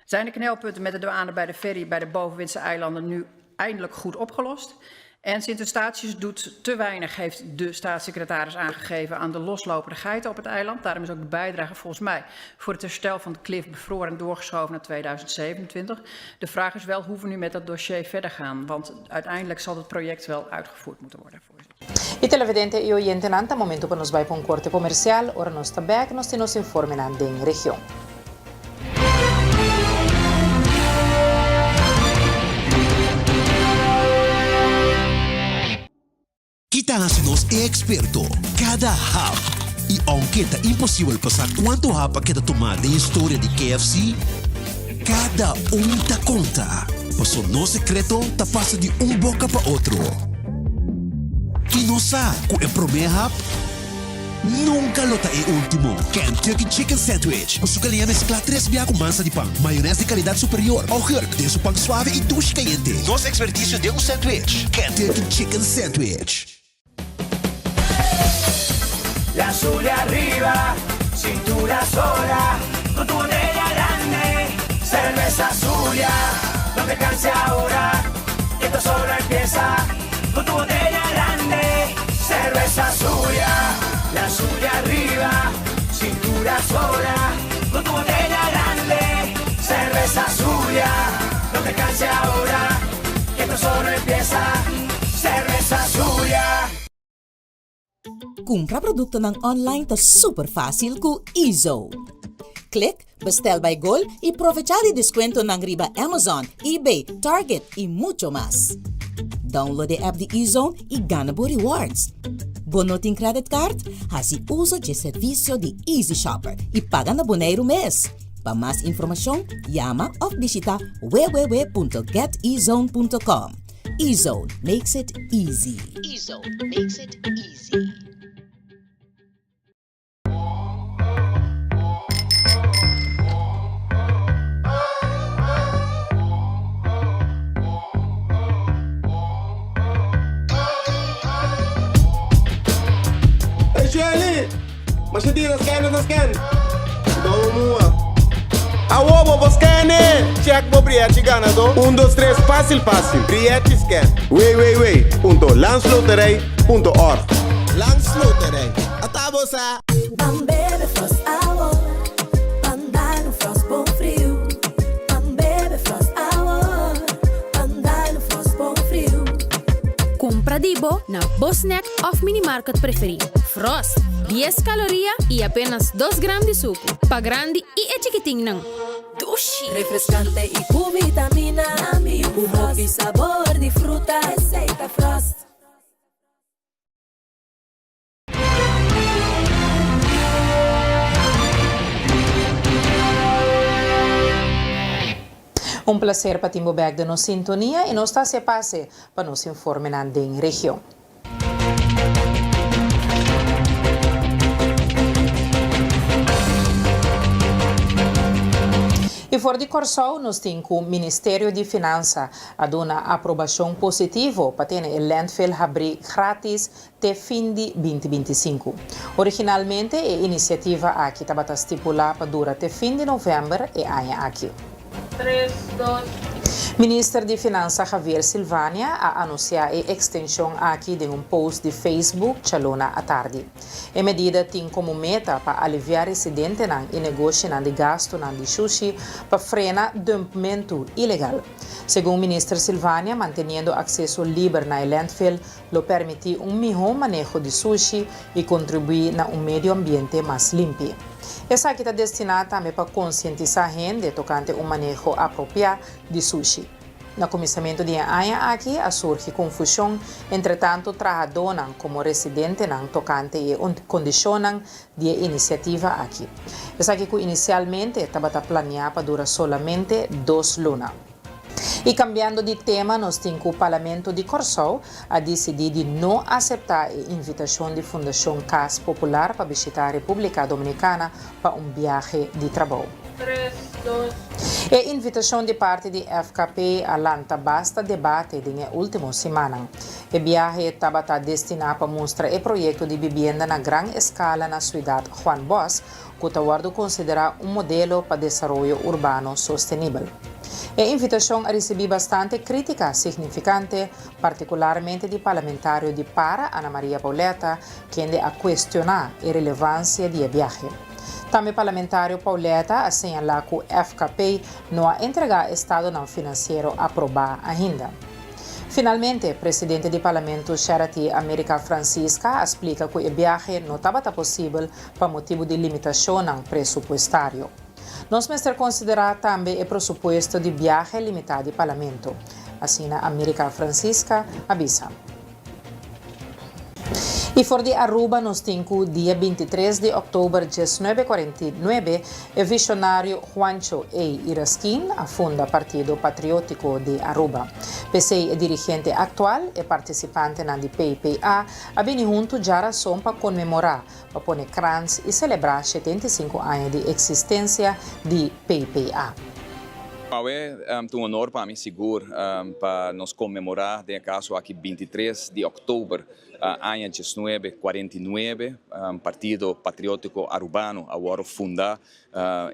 Zijn de knelpunten met de douane bij de ferry bij de bovenwindse eilanden nu eindelijk goed opgelost? En Sint Eustatius doet te weinig, heeft de staatssecretaris aangegeven aan de loslopende geiten op het eiland. Daarom is ook de bijdrage volgens mij voor het herstel van het klif bevroren en doorgeschoven naar 2027. De vraag is wel hoe we nu met dat dossier verder gaan, want uiteindelijk zal het project wel uitgevoerd moeten worden, voorzitter. I televidente i oyentenan, ta momento pa nos bai pa un korte komersial. Ora nos ta bek, nos tin nos informenan den region. Ki ta hasi nos e eksperto? Kada hap. I ounke ta imposibel pa sa kuantu hap a keda tumá den historia di KFC, kada un ta konta, paso nos sekreto ta pasa di un boka pa otro. I nos sa ku e promé hap nunka lo ta e último. Kentucky Chicken Sandwich ku su galiña mesklá tres bia ku mansa di pan, mayonès di kalidat superior, augurk den su pan suave i dushi kayente. Nos ekspertisio den un sandwich, Kentucky Chicken Sandwich. La Zulia arriba, cintura sola, con tu botella grande, cerveza Zulia, no te canses ahora, que esto solo empieza, con tu botella grande, cerveza Zulia, la Zulia arriba, cintura sola, con tu botella grande, cerveza Zulia, no te canses ahora, que esto solo empieza, cerveza Zulia. Kumpra produktonan online ta super fásil ku Ezo. Klik Bestel by Gol i provechá di deskuentonan riba Amazon, eBay, Target i mucho mas. Download e app di Ezone i gana bo rewards. Bo no tin credit card? Hasi uso dje servisio di Easy Shopper i paga na Boneiru mes. Pa mas informashon, yama òf bishita www.getezone.com. Ezone makes it easy. Ezone makes it easy. Hey Shelly! Masha dia ta scan ta scan. Domo mua. Awo bo por scan e! Check bo brièchi ganadó. Un dos tres fásil fásil. Brièchi scan. www.landsloterij.org Landsloterij. Ata bo sa! Ban bebe Frost awor, ban dal un Frost bon friu. Ban bebe Frost awor, ban dal un Frost bon friu. Kumpra di bo na bo snack òf minimarket preferí. Frost, dies kaloria i apenas dos gram di suku. Pa grandi i e chikitinnan. Dushi! Refrescante y cu vitamina. Cu hopi sabor di fruta. Esey ta Frost. Un placer pa tin bo bek den nos sintonia y nos ta haci e pase pa nos informenan den region. Y for di Corsou nos tin cu Ministerio di Finansa a duna aprobacion positivo pa tene e landfill habri gratis te fin di 2025. Originalmente e iniciativa aki tabata stipula pa dura te fin di november e aña aki. Tres, dos. Minister di Finansa Javier Silvania a anuncia e extension aki den un post di Facebook djaluna atardi. E medida tin como meta pa alivia residentenan y negoshinan di gastonan di shushi pa frena dumpmentu ilegal. Segun Minister Silvania, manteniendo acceso liber na e landfill lo permití un mihó maneho di sushi i kontribuí na un medio ambiente mas limpi. Esaki ta destiná tambe pa konsientisá hende tokante un maneho apropiá di sushi. Na kuminsamentu di e aña aki a surgi konfushon entre tantu trahadónan komo residentenan tokante e kondishonnan di e inisiativa aki. Esaki ku inisialmente tabata planiá pa dura solamente dos luna. I kambiando di tema nos tin ku Parlamento di Kòrsou a disidí di no aseptá e invitashon di Fundashon Kas Popular pa bishitá Repúblika Dominikana pa un biahe di trabou. Tres, dos. E invitashon di parti di FKP a lanta basta debate den e último simannan. E biahe tabata destiná pa mustra e proyekto di bibienda na gran eskala na siudat Juan Bosch, ku ta wòrdu konsiderá un modelo pa desaroyo urbano sostenibel. E invitashon a risibí bastante krítika signifikante, partikularmente di parlamentario di para Ana Maria Pauletta, kende a kuestioná e relevansia di e biahe. Tambe parlamentario Pauletta a señalá ku FKP no a entregá estadonan finansiero aprobá ainda. Finalmente, presidente di parlamento Sherati America Francisca a splika ku e biahe no tabata posibel pa motibu di limitashonnan presupuestario. Nos mester konsiderá tambe e presupuesto di biahe limitá di Parlamento, asina America Francisca a bisa. Y for di Aruba nos tin cu dia 23 di october 1949 e visionario Juancho A. Irausquin a funda Partido Patriotico di Aruba. P'esey e dirigente actual, e participantenan di PPA, a bini hunto djarason pa conmemora, pa pone krans y celebra 75 aña di existencia di PPA. Awe ta un honor pa mi sigur pa nos conmemora den e caso aki 23 di october aña 1949 Partido Patriotico Arubano a wordo funda.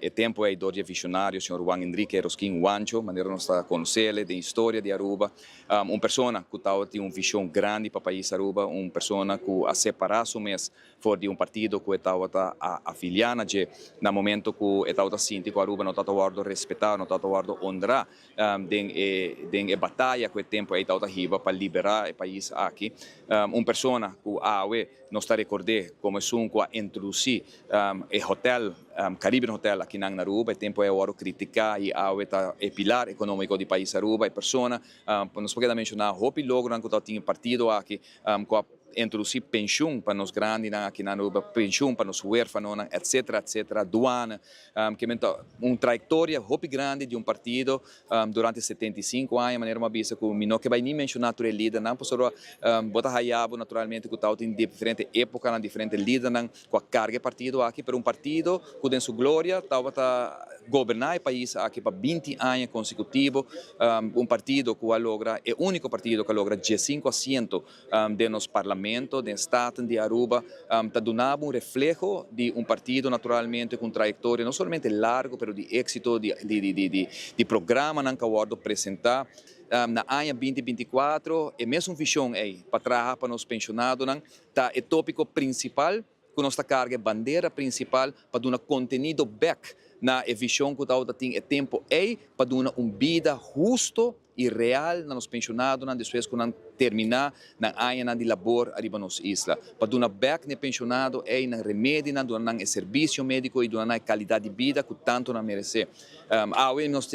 E tempo ey dor di e visionario señor Juan Enrique Erosquin Juancho, manera nos ta conocele den historia di Aruba. Un persona cu tabatin un vision grandi pa pais Aruba, un persona cu a separa su mes for di un partido cu e tabata a afilia na dje na momento cu e tabata sinti cu Aruba no tabata wordo respeta, no tabata wordo honra den e den e bataya cu e tempo ey tabata hiba pa libera e pais aki. Un persona cu awe nos ta record'e como esun cu a introduci e hotel, Caribbean Hotel akinan na Aruba, e tempo ey a wordo critica y awe ta e pilar economico di pais Aruba. E persona, nos por keda menciona hopi logronan cu tabatin e partido aki cu a introduci pensioen pa nos grandinan aki na Aruba, pensioen pa nos huerfanonan, etcetera, etcetera, douane, ke men ta un trayectoria hopi grandi di un partido durante 75 aña, manera mi a bisa cu mi no ke bay ni menciona tur e lidernan, pasobra bo ta haya bo naturalmente cu tabatin diferente epocanan, diferente lidernan cu a carga e partido aki, pero un partido cu den su gloria tabata goberna e pais aki pa 20 aña consecutivo, un partido cu a logra, e unico partido cu a logra 15 asiento den nos Parlamento, den Staten di Aruba, ta duna bo un refleho di un partido naturalmente cu un trayectoria no solamente largo pero di exito, di di di di programanan cu a wordo presenta na aña 2024. E mesun vision ey pa traha pa nos pensionadonan ta e topico principal cu nos ta carga, e bandera principal pa duna contenido bek na e vision cu tabata tin e tempo ey pa duna un bida husto y real na nos pensionadonan despues cu nan termina nan añanan di labor ariba nos isla. Pa duna bek na e pensionado ey nan remedinan, duna nan e servicio medico y duna nan e calidad di bida cu tanto nan merece. Awe nos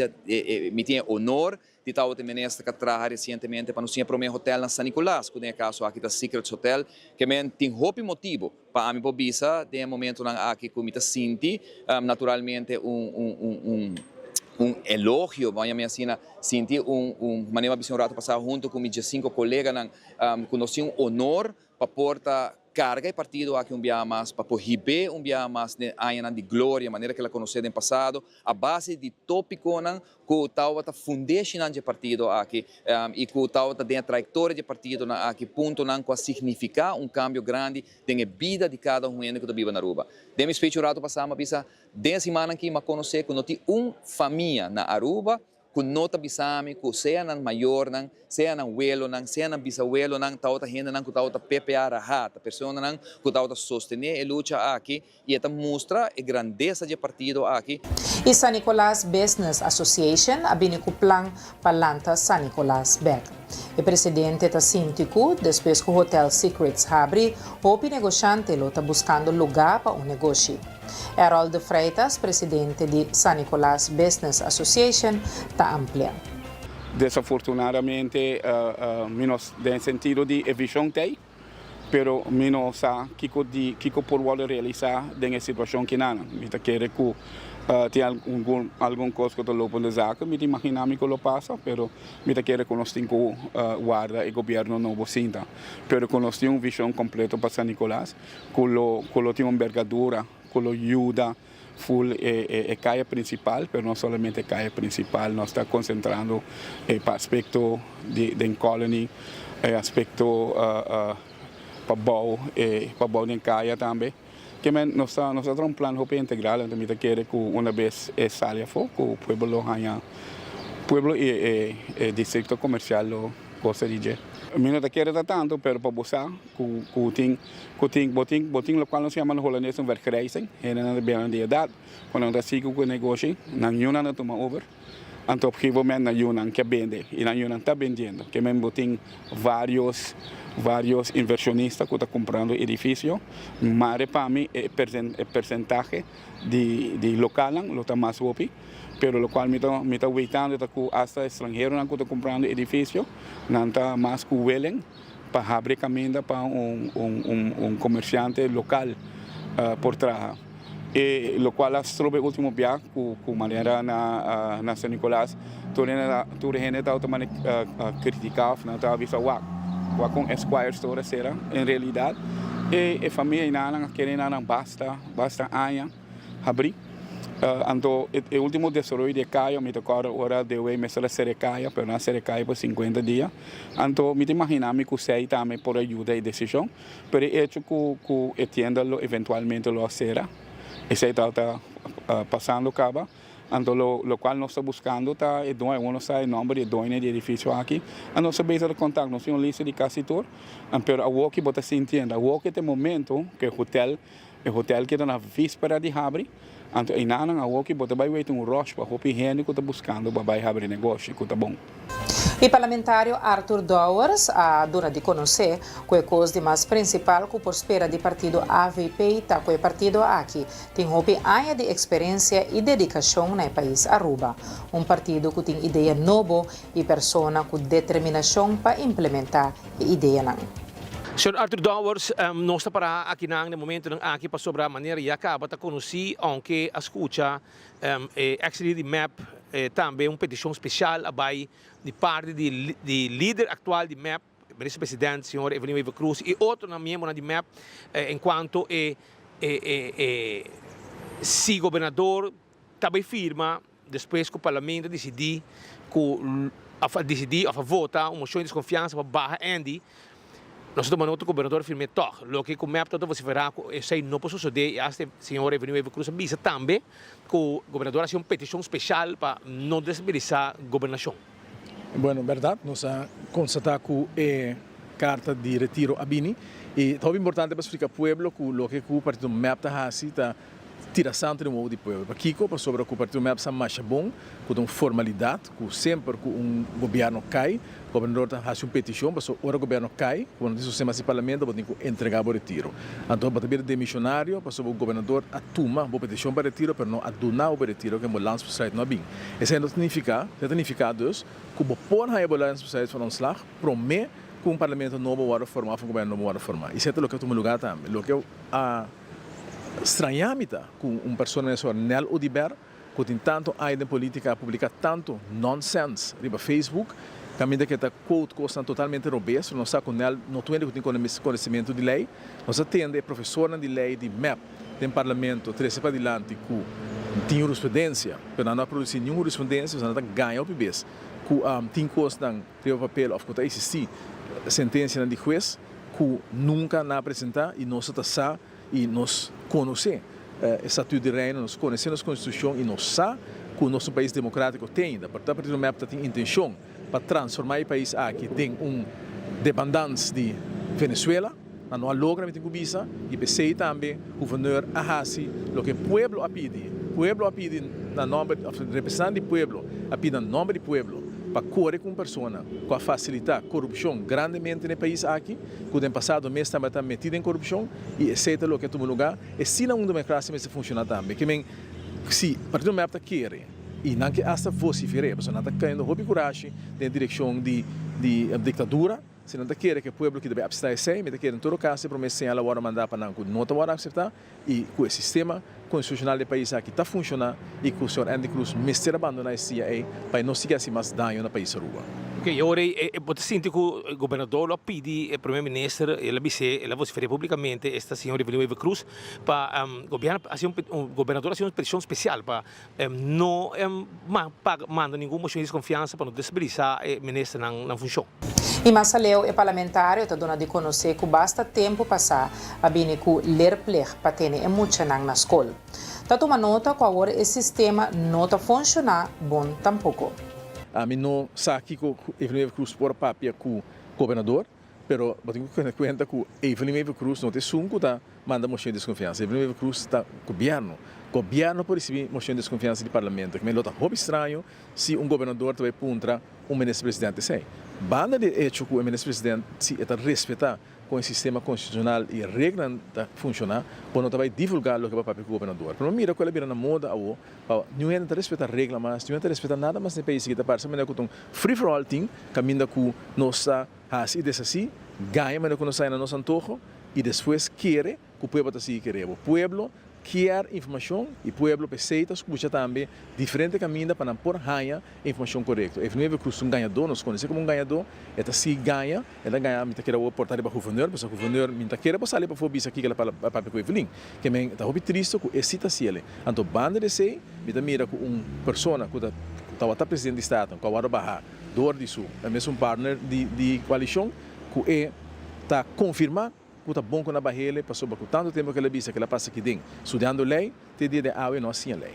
mi tin e honor di tabata e minister cu a traha recientemente pa nos tin e prome hotel na San Nicolas, cu den e caso aki ta Secrets Hotel, ke men tin hopi motibo pa ami por bisa den e momentonan aki cu mi ta sinti naturalmente un un un un un elogio, bo a yama asina, sinti un un manera mi a bisa un rato pasa hunto cu mi 15 coleganan cu nos tin un honor pa por ta carga e partido aki un biaha mas, pa por hib'é un biaha mas den añanan di gloria manera cu el a conoce den pasado, a base di topiconan cu tabata fundeshinan dje partido aki y cu tabata den e trayectoria dje partidonan aki, puntonan cu a significa un cambio grandi den e bida di cada un hende cu ta biba na Aruba. Den mi speech un rato pasa mi a bisa, den e simannan aki mi a conoce cu no tin un famia na Aruba cu no ta bisa mi cu sea nan mayornan, sea nan welonan, sea nan bisawelonan tabata hendenan cu tabata PPA raha, ta personanan cu tabata sostene e lucha aki y e ta mustra e grandesa dje partido aki. Y San Nicolas Business Association a bini cu plan pa lanta San Nicolas bek. E presidente ta sinti cu, despues cu Hotel Secrets habri, hopi negoshante lo ta buscando luga pa un negoshi. Errol de Freitas, presidente di San Nicolas Business Association, ta amplia. Desafortunadamente, mi no den sentido di e vision t'ey, pero mi no sa kico di kico por wordo realisa den e situacion kinanan. Mi ta kere cu tin algun algun cos cu ta lopende zaken, mi ta imagina mi cu lo pasa, pero mi ta kere cu nos tin cu warda e gobierno nobo sinta. Pero cu nos tin un vision completo pa San Nicolas, cu lo cu lo tin un envergadura cu lo yuda full e e caya principal, pero no solamente e caya principal, nos ta concentrando e pa aspecto di den Colony, e aspecto pa bou e pa bou den caya tambe. Ke men nos ta nos ta traha un plan hopi integral, anto mi ta kere cu una bes e sali afo cu pueblo lo haña pueblo y e e districto comercial lo gosa di dje. Mi no ta kere ta tanto, pero pa bo sa cu cu tin cu tin bo tin bo tin locual nos yama na holandes un vergrijzing, hendenan ta bira di edad cu nan ta sigui cu e negoshi, nan yunan ta tuma over, anto op gegeven moment nan yunan ke bende y nan yunan ta bendiendo. Ke men bo tin varios varios inversionista cu ta cumprando edificio, mare pa mi e e percentahe di di localnan lo ta mas hopi, pero locual mi ta mi ta weitando ta cu hasta estranheronan cu ta cumprando edificio nan ta mas cu willing. pa habri caminda pa un un un comerciante local por traha. E locual a strobe ultimo bia cu cu manera na na San Nicolas tur hende tur hende tabata mane critica of nan tabata bisa wak wak con Esquire store a cera. En realidad e e famia enanan a kere enanan basta basta aña habri. Anto e ultimo desaroyo di e kaya mi ta kòrda ora Dewey mester a sera e kaya pero nan a sera e kaya pa sinkuenta dia. Anto mi ta imaginá mi ku esei tambe por a yuda e desishon. Pero e echo ku ku e tienda lo eventualmente lo a sera esei tabata pasando kaba. Anto lo lokual nos ta buskando ta e doño, awor nos sa e nòmber di e doño di e edifisio aki. Anto nos ta bezig ta kontak, nos tin un lista di kasi tur. Pero awor ki bo ta sintiendo, awor ki ta e momento ku e hotel E hotel keda na víspera di habri, anto einanan awoki bo ta bai weten un rush pa hopi hende ku ta buskando pa bai habri negoshi ku ta bon. E parlamentario Arthur Dowers a duna di konosé ku e kos di mas prinsipal ku por spera di partido avp ta ku e partido aki tin hopi aña di eksperensia i dedikashon na e pais Aruba. Un partido ku tin idea nobo i persona ku determinashon pa implementá e ideanan. Señor Arthur Dowers, nos ta para akinan den momentonan aki pasobra manera ya caba ta conoci, aunke a scucha e ex lider di mep tambe un peticion special a bay di parti di di lider actual di mep, Minister President señor Evelyn Wever Croes y otronan miembronan di mep en cuanto e e e si gobernador ta bay firma Despues ku Parlamento a disidí ku òf a disidí òf a vota un moshon di deskonfiansa pa baha Andy, nos a tuma nota ku gobernador a firm'é tòg. Loke ku mep ta vosiferá ku esei no por sosodé i asta e señor Evelyn Wever Croes a bisa tambe ku gobernador a hasi un petishon speshal pa no desabilisá gobernashon. Bueno, bèrdat, nos a konstatá ku e karta di retiro a bini i ta hopi importante pa splika pueblo ku loke ku partido mep ta hasi ta Tira santu den wowo di pueblo. Pakiko? Pasobra ku Partido mep sa masha bon ku ta un formalidat ku semper ku un gobièrnu kai, gobernador ta hasi un petishon pasobra ora gobièrnu kai, ku bo no tin sosten mas di parlamento, bo tin ku entregá bo retiro. Anto bo ta bira demishonario pasobra gobernador a tuma bo petishon pa retiro pero no a duna bo retiro ken bo landsbesluit no a bin. Esei no ta nifiká, esei ta nifiká dus ku bo por haña bo landsbesluit van ontslag promé ku un parlamento nobo wòrdu formá òf un gobièrnu nobo wòrdu formá. I esei ta loke a tuma lugá tambe. Loke a. Strañá mi ta ku un persona mester ora Nel Oduber ku tin tantu aña den politica a publica tantu nonsense riba Facebook kaminda ke ta quote kosnan totalmente robes. Nos sa ku Nel no ta un hende ku tin konosementu di lei. Nos a tende e profesornan di lei di mep den parlamento trese padilanti ku tin hurisprudensia pero nan no a produsi niun hurisprudensia, nan ta gaña hopi bes ku tin kosnan riba papel of ku ta existi sentensianan di hues. ku nunka nan a presentá i nos ta sa i nos konosé e Statut di Reino, nos konosé nos Konstitushon i nos sa ku nos un pais demokratiko te ainda. Por ta Partido mep ta tin intenshon pa transformá e pais aki den un depandans di Venezuela. Nan no a logra, mi tin ku bisa, i p'esei tambe Gouverneur a hasi loke pueblo a pidi. Pueblo a pidi na nòmber, òf representante di pueblo a pidi na nòmber di pueblo pa kore ku un persona ku a fasilitá korupshon grandemente na e pais aki, ku den pasado mes tambe ta metí den korupshon, i esei ta loke a tuma lugá. Esina un demokrasia mester funshoná tambe. Ke men, si Partido mep ta kere i nan ke asta vosifer'é, pasobra nan ta kayendo hopi kurashi den e direkshon di di diktadura, si nan ta kere ku e pueblo ki ta bai apseptá esei, mi ta kere en todo kaso e promé señal a wòrdu mandá pa nan ku no ta wòrdu akseptá, i ku e sistema konstitushonal di e pais aki ta funshoná i ku señor Andy Cruz mester a bandoná e sia ei pa e no sigui hasi mas daño na pais Aruba. Ok, e ora ei bo ta sinti ku gobernador lo a pidi e primer minister, el a bis'é, el a vocifer'é publicamente esta señor Evelyn Wever Croes pa gobierno hasi un gobernador hasi un peticion special pa no manda ningun mocion di desconfiansa pa no destabilisa e ministernan nan funcion. I mas aleu e parlamentario ta duna di konosé ku basta tempu pasá a bini ku leerplicht pa tene e muchanan na skol. Ta tuma nota ku awor e sistema no ta funshoná bon tampoko. Ami no sa kiko Evelyn Wever Croes por papia ku gobernador, pero bo tin ku tene kuenta ku Evelyn Wever Croes no ta esun ku ta manda mocion di desconfiansa. Evelyn Wever Croes ta gobierno. Gobierno por ricibi mocion di desconfiansa di parlamento. Lo ta hopi straño si un gobernador ta bay puntra un minister president esey. Banda di e hecho cu e minister president si e ta respeta con e sistema constitucional y e reglanan ta funciona, bo no ta bay divulga loke bo a papia cu gobernador. Pero bo mira cu el a bira na moda awo pa niun hende ta respeta regla mas, niun hende ta respeta nada mas na e pais aki. Ta parse manera cu ta un free for all tin caminda cu nos ta haci y deshaci. Gaña manera ku nos haña na nos antoho i despues kere ku pueblo ta sigui kere bo. Pueblo kier informashon i pueblo p'esei ta skucha tambe diferente kaminda pa nan por haña e informashon korekto. Evelyn Wever Croes ta un gañadó, nos konosé komo un gañadó, e ta sigui gaña, e ta gaña, mi ta kere awor por ta riba guvernor, pasobra guvernor mi no ta kere por sali pafó bisa kiko el a papia ku Evelyn. Ke men ta hopi tristo ku e si ta hasiel. Anto banda di esei mi ta mira ku un persona ku ta tabata presidente di Staten ku a wòrdu baha dor di su mesun partner di koalishon ku e ta konfirmá ku ta bon ku na bahele pasobra ku tantu tempu ku el a bisa ku el a pasa aki den studiando lei te dia di awe no a siña lei.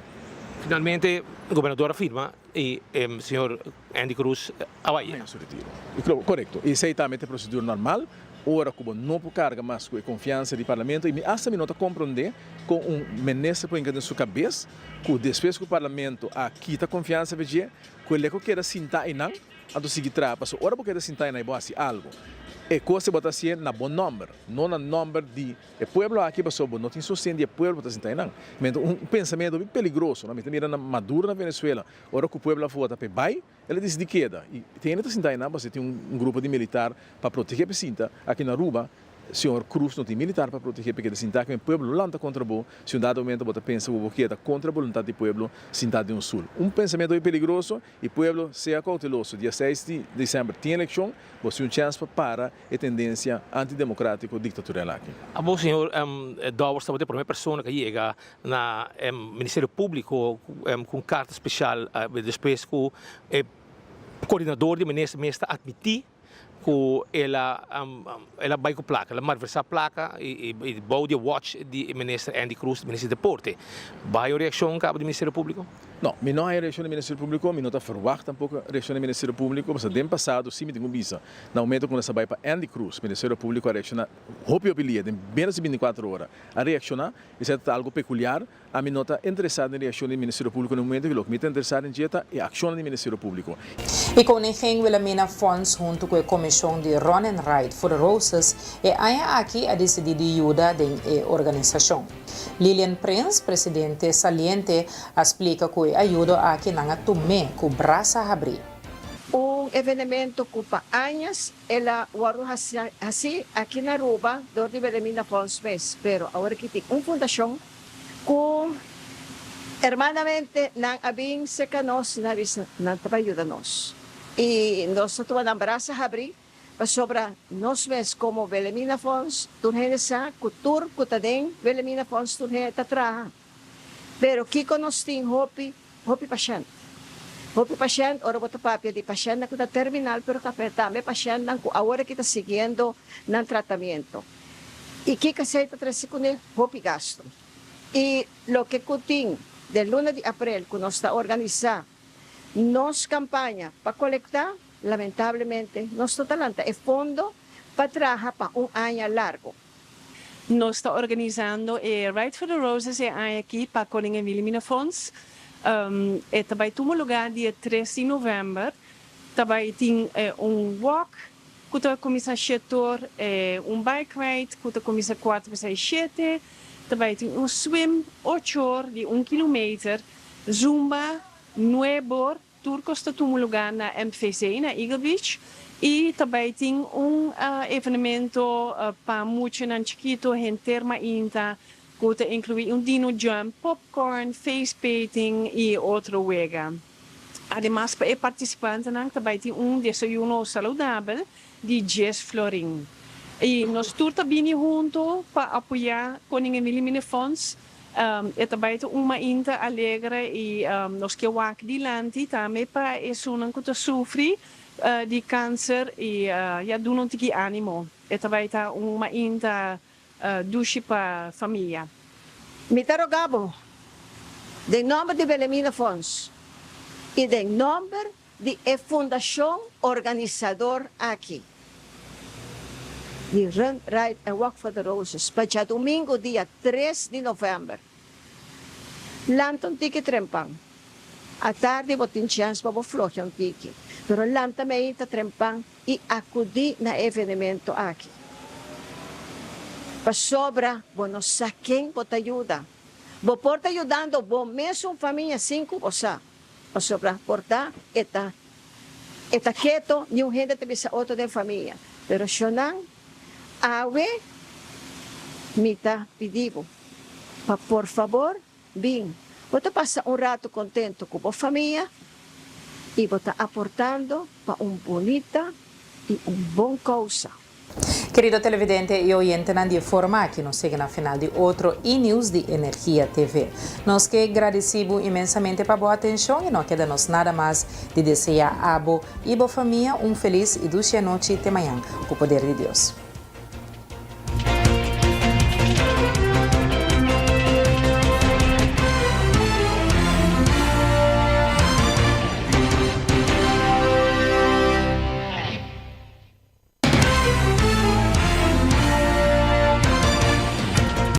Finalmente gobernador a firma y señor Endy Croes a bai. Haña su retiro. Korekto. Esei tambe ta e prosedura normal ora ku bo no por karga mas ku e konfiansa di parlamento y mi asta mi no ta komprondé kon un minister por hinka den su kabes ku despues ku parlamento a kita konfiansa pa dje ku el e ku keda sinta einan anto sigui traha pasobra ora bo keda sinta einan i bo hasi algu e kos bo ta hasié na bo nòmber no na nòmber di e pueblo aki pasobra bo no tin sosten di e pueblo bo ta sinta einan. Mi ta un pensamentu hopi peligroso no mi ta mira na Maduro na Venezuela ora ku pueblo a vota pa e bai El a disidí keda y tin hende ta sinta einan pasobra tin un grupo di militar pa protegé p'e sinta. Aki na Aruba, señor Cruz no tin militar pa protegé p'e keda sinta aki. E pueblo lo lanta contra bo si un dado momento bo ta pensa ku bo keda contra boluntad di pueblo sinta den un sul. Un pensamiento hopi peligroso y pueblo sea cauteloso. Dia seis di december tin eleccion, bo tin un chance pa para e tendencia antidemocratico dictatorial aki. Abo señor Dowers tabata e prome persona ku a yega na e Ministerio Públiko ku un karta spesial despues ku e koordinador di minister mes ta atmití ku el a el a bai ku plaka, el a malversá plaka i bou di e watch di e minister Endy Croes, minister di deporte. Bo haya un reakshon kaba di Ministerio Públiko? No, mi no haya reakshon di Ministerio Públiko, mi no ta ferwagt tampoko reakshon di Ministerio Públiko, pasobra den pasado si mi tin ku bisa, na momento ku nos a bai pa Endy Croes, Ministerio Públiko a reakshoná hopi hopi lia, den ménos di bintikuater ora a reakshoná. Esei ta algo pekuliar. Ami no ta interesá den reakshon di Ministerio Públiko na e momento aki. Loke mi ta interesá den dje ta e akshonnan di Ministerio Públiko. E Koningin Wilhelmina Fonds huntu ku e komishon di Run and Ride for the Roses e aña aki a disidí di yuda den e organisashon. Lilian Prins, presidente saliente, a splika ku e ayudo aki nan a tum'é ku brasa habrí. Un evenemento ku pa añas El a wòrdu hasí aki na Aruba dor di Wilhelmina Fonds mes, pero awor aki tin un fundashon ku hermanamente nan a bin serka nos i nan a bisa nan ta bai yuda nos. I nos ta tuma nan brasa habrí pasobra nos mes komo Wilhelmina Fonds tur hende sa ku tur ku ta den Wilhelmina Fonds tur hende ta traha. Pero kiko nos tin hopi, hopi pashènt. Hopi pashènt, ora bo ta papia di pashèntnan ku ta terminal, pero tambe pashèntnan ku awor aki ta siguiendo nan tratamiento. I kiko esei ta trese kuné? Hopi gastu. I loke ku tin den luna di aprel ku nos ta organisá nos kampaña pa kolektá, lamentablemente nos no ta lanta e fondo pa traha pa un aña largu. Nos ta organisando e Ride for the Roses e aña aki pa Koningin Wilhelmina Fonds. E ta bai tuma lugar dia tres di november. Ta bai tin un walk ku ta kuminsá shetor, un bike ride ku ta kuminsá kuater pa seis shete, ta bai tin un swim ochor di un kilometer, zumba nuebor. Tur kos ta tuma lugá na MVC na Eagle Beach i ta bai tin un evenemento pa muchanan chikito henter mainta ku ta inkluí un dino jump, popcorn, face painting i otro wega. Ademas pa e partisipantenan ta bai tin un desayuno saludabel di djes florin. I nos tur ta bini huntu pa apoyá Koningin Wilhelmina Fonds. E ta bai ta un mainta alegre i nos ke wak dilanti tambe pa esunnan ku ta sufri di kanser i ya duna un tiki animo. E ta bai ta un mainta dushi pa famia. Mi ta roga bo, den nomber di Wilhelmina Fonds i den nomber di e fundashon organisador aki di Run, Ride and Walk for the Roses pa djadumingu dia tres di novèmber. Lanta un tiki trempan. Atardi bo tin chèns pa bo floha un tiki, pero lanta meinta trempan i akudí na e evenemento aki. Pasobra bo no sa ken bo ta yuda. Bo por ta yudando bo mesun famia sin ku bo sa. Pasobra por ta e ta e ta keto, niun hende ta bisa otro den famia. Pero shonnan. Awe mi ta pidi bo pa por fabor bin. Bo ta pasa un rato contento cu bo famia y bo ta aportando pa un bunita y un bon causa. Kerido televidente i oyentenan di e forma aki nos yega na final di otro E-News di Energia TV. Nos ke gradisí bo inmensamente pa bo atenshon i no keda nos nada mas di deseá abo i bo famia un felis i dushi anochi te mañan ku poder di Dios.